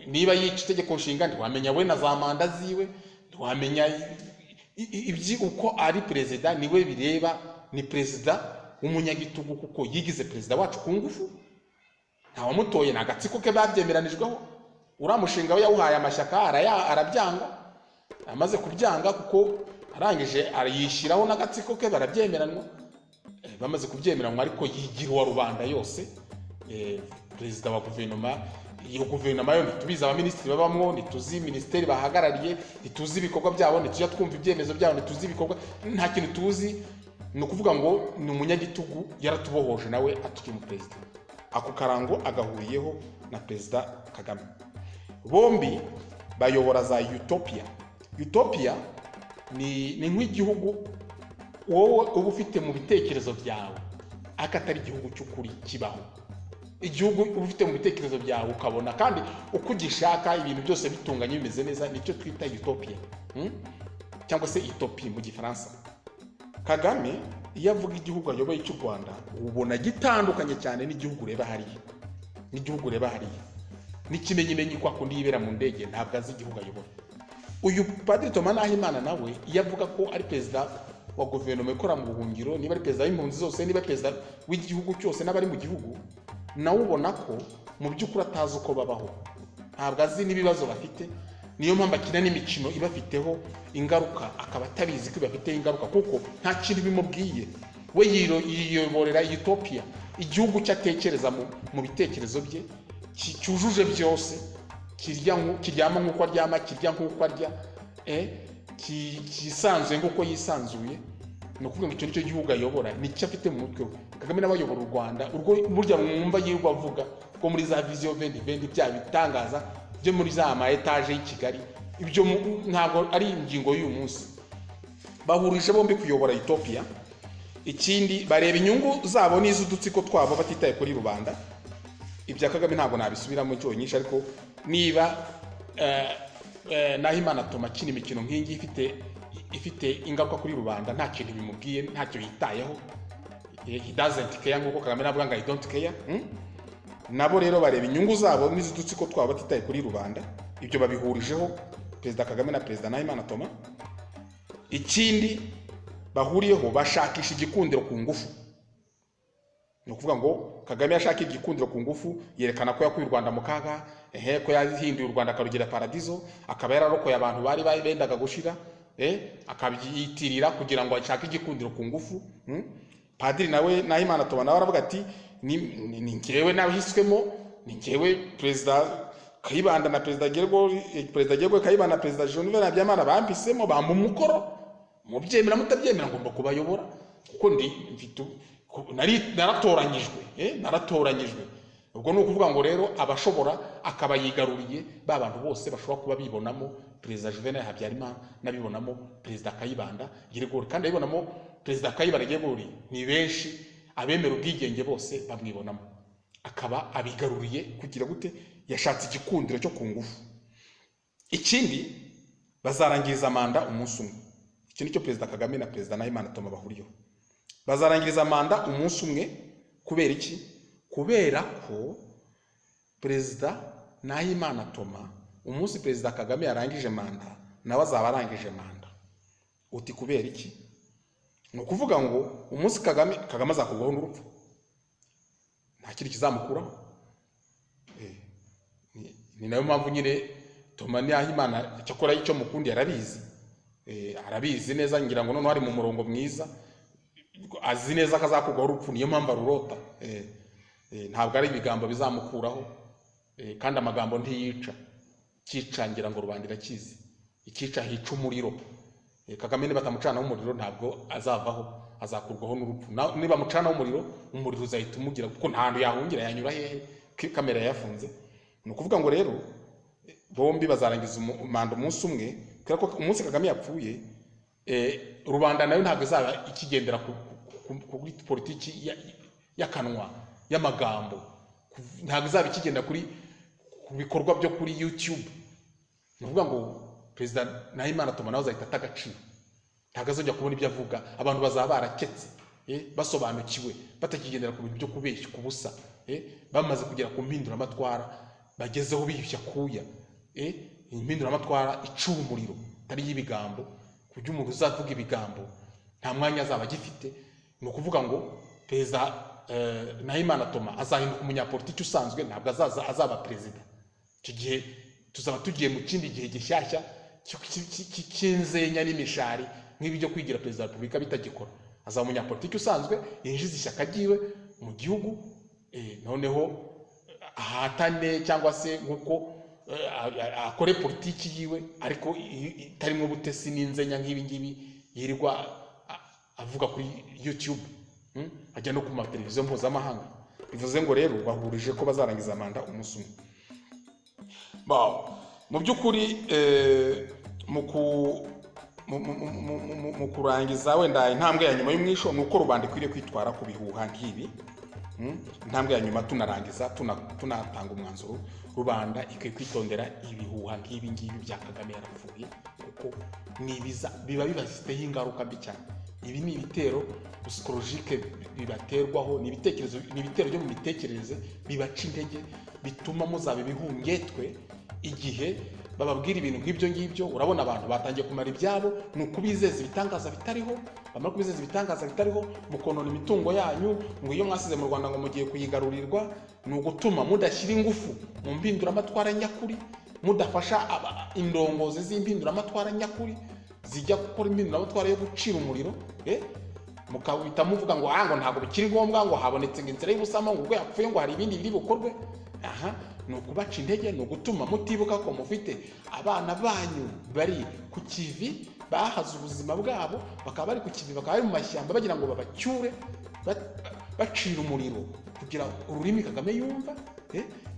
niba yica itegeko nshinga, ntiwamenya we na za manda ziwe, ntiwamenya ibyi uko ari perezida. Niwe bireba, ni perezida w'umunyagitugu, kuko yigize perezida wacu ku ngufu. Ntawamutoye, ni agatsiko ke babyemeranijweho. Uriya mushinga we yawuhaye amashyaka, arabyanga. Amaze kubyanga, kuko arangije arayishyiraho n'agatsiko ke, barabyemeranwa. Bamaze kubyemeranwa, ariko yigira uwa rubanda yose. Perezida wa guverinoma, iyo guverinoma yo ntitubizi abaminisitiri babamwo, ntituzi minisiteri bahagarariye, ntituzi ibikorwa byabo, ntitujya twumva ibyemezo byabo, ntituzi ibikorwa, nta kintu tuzi. Ni ukuvuga ngo ni umunyagitugu, yaratubohoje nawe atugira umuperezida. Ako karango agahuriyeho na Perezida Kagame. Bombi bayobora za utopia. Utopia ni nk'igihugu wowe uba ufite mu bitekerezo byawe, ariko atari igihugu cy'ukuri kibaho. Igihugu uba ufite mu bitekerezo byawe, ukabona kandi uko ugishaka, ibintu byose bitunganye, bimeze neza, nicyo twita utopia, Cyangwa se utopie mu Gifaransa. Kagame iyo avuga igihugu ayoboye cy'u Rwanda, ubona gitandukanye cyane n'igihugu ureba hariya, n'igihugu ureba hariya n'ikimenyimenyi, kwa kundi yibera mu ndege, ntabwo azi igihugu ayobora. Uyu Padiri Thomas Nahimana nawe, iyo avuga ko ari perezida wa guverinoma ikora mu buhungiro, niba ari perezida w'impunzi zose, niba ari perezida w'igihugu cyose n'abari mu gihugu, nawe ubona ko mu by'ukuri atazi uko babaho, ntabwo azi n'ibibazo bafite. Niyo mpamvu akina n'imikino ibafiteho ingaruka, akaba atabizi ko ibafiteho ingaruka, kuko nta kintu bimubwiye. We yiyoborera utopia, igihugu cye atekereza mu bitekerezo bye, cyujuje byose, kirya kiryama nk'uko aryama, kirya nk'uko arya, cyisanzuye nk'uko yisanzuye. Ni ukuvuga ngo icyo nicyo gihugu ayobora, nicyo afite mu mutwe we. Kagame nawe ayobora u Rwanda urwo burya mwumva yirirwa avuga ko muri za Vision 2020, bya bitangaza byo muri za ma etaje y'i Kigali. Ibyo ntabwo ari ingingo y'uyu munsi. Bahurije bombi kuyobora utopia. Ikindi, bareba inyungu zabo n'iz'udutsiko twabo batitaye kuri rubanda. Ibya Kagame ntabwo nabisubiramo inshuro nyinshi, ariko niba Nahimana Thomas akina imikino nk'iyi ifite ingaruka kuri rubanda, nta kintu bimubwiye, ntacyo yitayeho, he doesn't care, nk'uko Kagame navuga ngo "I don't care," Nabo rero bareba inyungu zabo n'iz'udutsiko twabo batitaye kuri rubanda. Ibyo babihurijeho, Perezida Kagame na Perezida Nahimana Thomas. Ikindi bahuriyeho, bashakisha igikundiro ku ngufu. Ni ukuvuga ngo Kagame yashaka igikundiro ku ngufu, yerekana ko yakuye u Rwanda mu kaga, ehe, ko yahinduye u Rwanda akarugira paradizo, akaba yararokoye abantu bari bendaga gushira, akabyitirira kugira ngo ashake igikundiro ku ngufu. Padiri nawe Nahimana Thomas nawe aravuga ati: Ni njyewe nahiswemo, ni njyewe Perezida Kayibanda na Perezida Gergo, Perezida Gergo Kayibanda na Perezida Juvenal Habyarimana bampisemo, bampa umukoro, mubyemera mutabyemera ngomba kubayobora, kuko ndi mfite nari naratoranyijwe, naratoranyijwe." Ubwo ni ukuvuga ngo rero abashobora akaba yigaruriye ba bantu bose bashobora kuba bibonamo Perezida Juvenal Habyarimana n'abibonamo Perezida Kayibanda Gregory. Kandi abibonamo Perezida Kayibanda Gregory ni benshi, abemera ubwigenge bose bamwibonamo, akaba abigaruriye kugira gute? Yashatse igikundiro cyo ku ngufu. Ikindi, bazarangiriza manda umunsi umwe. Icyo nicyo Perezida Kagame na Perezida Nahimana Thomas bahuriyeho. Bazarangiriza manda umunsi umwe. Kubera iki? Kubera ko Perezida Nahimana Thomas, umunsi Perezida Kagame yarangije manda, nawe azaba arangije manda. Uti kubera iki? Ni ukuvuga ngo umunsi Kagame azakurwaho n'urupfu, nta kindi kizamukuraho. Ni nayo mpamvu nyine Thomas Nahimana, cyakora icyo mukundi arabizi, arabizi neza, ngira ngo noneho ari mu murongo mwiza, azi neza ko azakurwaho urupfu, niyo mpamvu arurota. Ntabwo ari ibigambo bizamukuraho, kandi amagambo ntiyica. Cyica ngira ngo rubanda irakizi, ikica hica umuriro. Kagame nibatamucanaho umuriro ntabwo azavaho, azakurwaho n'urupfu. Nibamucanaho umuriro, umuriro uzahita umugira, kuko nta hantu yahungira, yanyura hehe kamera yafunze? Ni ukuvuga ngo rero bombi bazarangiza manda umunsi umwe, kubera ko umunsi Kagame yapfuye, rubanda nayo ntabwo izaba ikigendera kuri politiki y'akanwa, y'amagambo, ntabwo izaba ikigenda ku bikorwa byo kuri YouTube. Ni ukuvuga ngo Perezida Nahimana Thomas nawe azahita ata agaciro, ntabwo azongera kubona ibyo avuga. Abantu bazaba baraketse, basobanukiwe, batakigendera ku bintu byo kubeshya ku busa, bamaze kugera ku mpinduramatwara bagezeho biyushya kuya, impinduramatwara icura umuriro, itari iy'ibigambo, ku buryo umuntu uzavuga ibigambo nta mwanya azaba agifite. Ni ukuvuga ngo Perezida Nahimana Thomas azahinduka umunyapolitiki usanzwe, ntabwo azaza azaba perezida. Icyo gihe tuzaba tugiye mu kindi gihe gishyashya cy'inzenya n'imishari nk'ibi byo kwigira perezida wa repubulika bitagikora. Azaba umunyapolitiki usanzwe, yinjiza ishyaka ryiwe mu gihugu, noneho ahatane cyangwa se nk'uko akore politiki yiwe, ariko itarimo ubutesi n'inzenya nk'ibi ngibi yirirwa avuga kuri YouTube, Ajya no ku mateleviziyo mpuzamahanga. Bivuze ngo rero bahurije ko bazarangiza manda umunsi umwe. Mu by'ukuri, mu kurangiza, wenda intambwe ya nyuma y'umwisho ni uko rubanda ikwiriye kwitwara ku bihuha nk'ibi. Intambwe ya nyuma, tunarangiza, tunatanga umwanzuro, rubanda ikwiye kwitondera ibihuha nk'ibi ngibi bya Kagame yarapfuye, kuko ni ibiza biba bibafiteho ingaruka mbi cyane. Ibi ni ibitero psychologique bibaterwaho, ni ibitekerezo, ni ibitero byo mu mitekerereze bibaca intege, bituma muzaba ibihungetwe igihe bababwira ibintu nk'ibyo ngibyo. Urabona abantu batangiye kumara ibyabo, ni ukubizeza ibitangaza bitariho. Bamara kubizeza ibitangaza bitariho, mukonona imitungo yanyu, ngo iyo mwasize mu Rwanda ngo mugiye kuyigarurirwa. Ni ugutuma mudashyira ingufu mu mpinduramatwara nyakuri, mudafasha indongozi z'impinduramatwara nyakuri zijya gukora impinduramatwara yo gucira umuriro, mukahita muvuga ngo ngo ntabwo bikiri ngombwa, ngo habonetse ngo inzira y'ubusamo, ngo ubwo yapfuye ngo hari ibindi biri bukorwe. Aha ni ukubaca intege, ni ugutuma mutibuka ko mufite abana banyu bari ku kivi, bahaze ubuzima bwabo, bakaba bari ku kivi, bakaba bari mu mashyamba bagira ngo babacyure, bacira umuriro kugira ururimi Kagame yumva,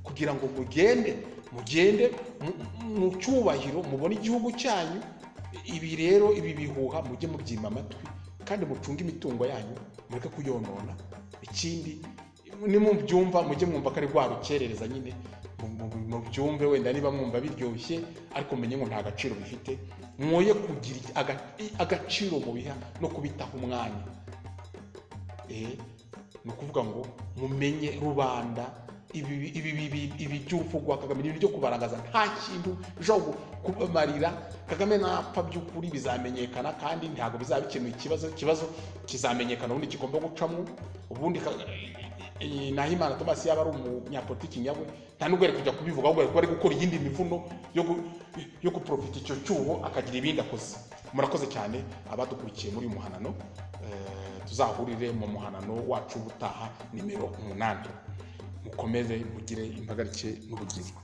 kugira ngo mugende mu cyubahiro, mubone igihugu cyanyu. Ibi rero, ibi bihuha mujye mubyima amatwi, kandi mucunge imitungo yanyu, mureke kuyonona. Ikindi, nimubyumva mujye mwumva ko ari rwa rukerereza nyine, mubyumve wenda niba mwumva biryoshye, ariko mumenye ngo nta gaciro bifite. Mwoye kugira agaciro mubiha no kubitaho umwanya. Ni ukuvuga ngo mumenye rubanda, ibi by'urupfu rwa Kagame ni ibintu byo kubarangaza, nta kintu bishobora kubamarira. Kagame napfa by'ukuri bizamenyekana, kandi ntabwo bizaba bikemuye ikibazo. Ikibazo kizamenyekana ubundi kigomba gucamo ubundi. Nahimana Thomas yaba ari umunyapolitiki nyawe, nta nubwo yari kujya kubivuga, ahubwo yari kuba ari gukora iyindi mivuno yo guprofita icyo cyuho, akagira ibindi akoze. Murakoze cyane abadukurikiye muri uyu muhanano. Tuzahurire mu muhanano wacu ubutaha nimero 8. Mukomeze mugire impagarike n'ubugingo.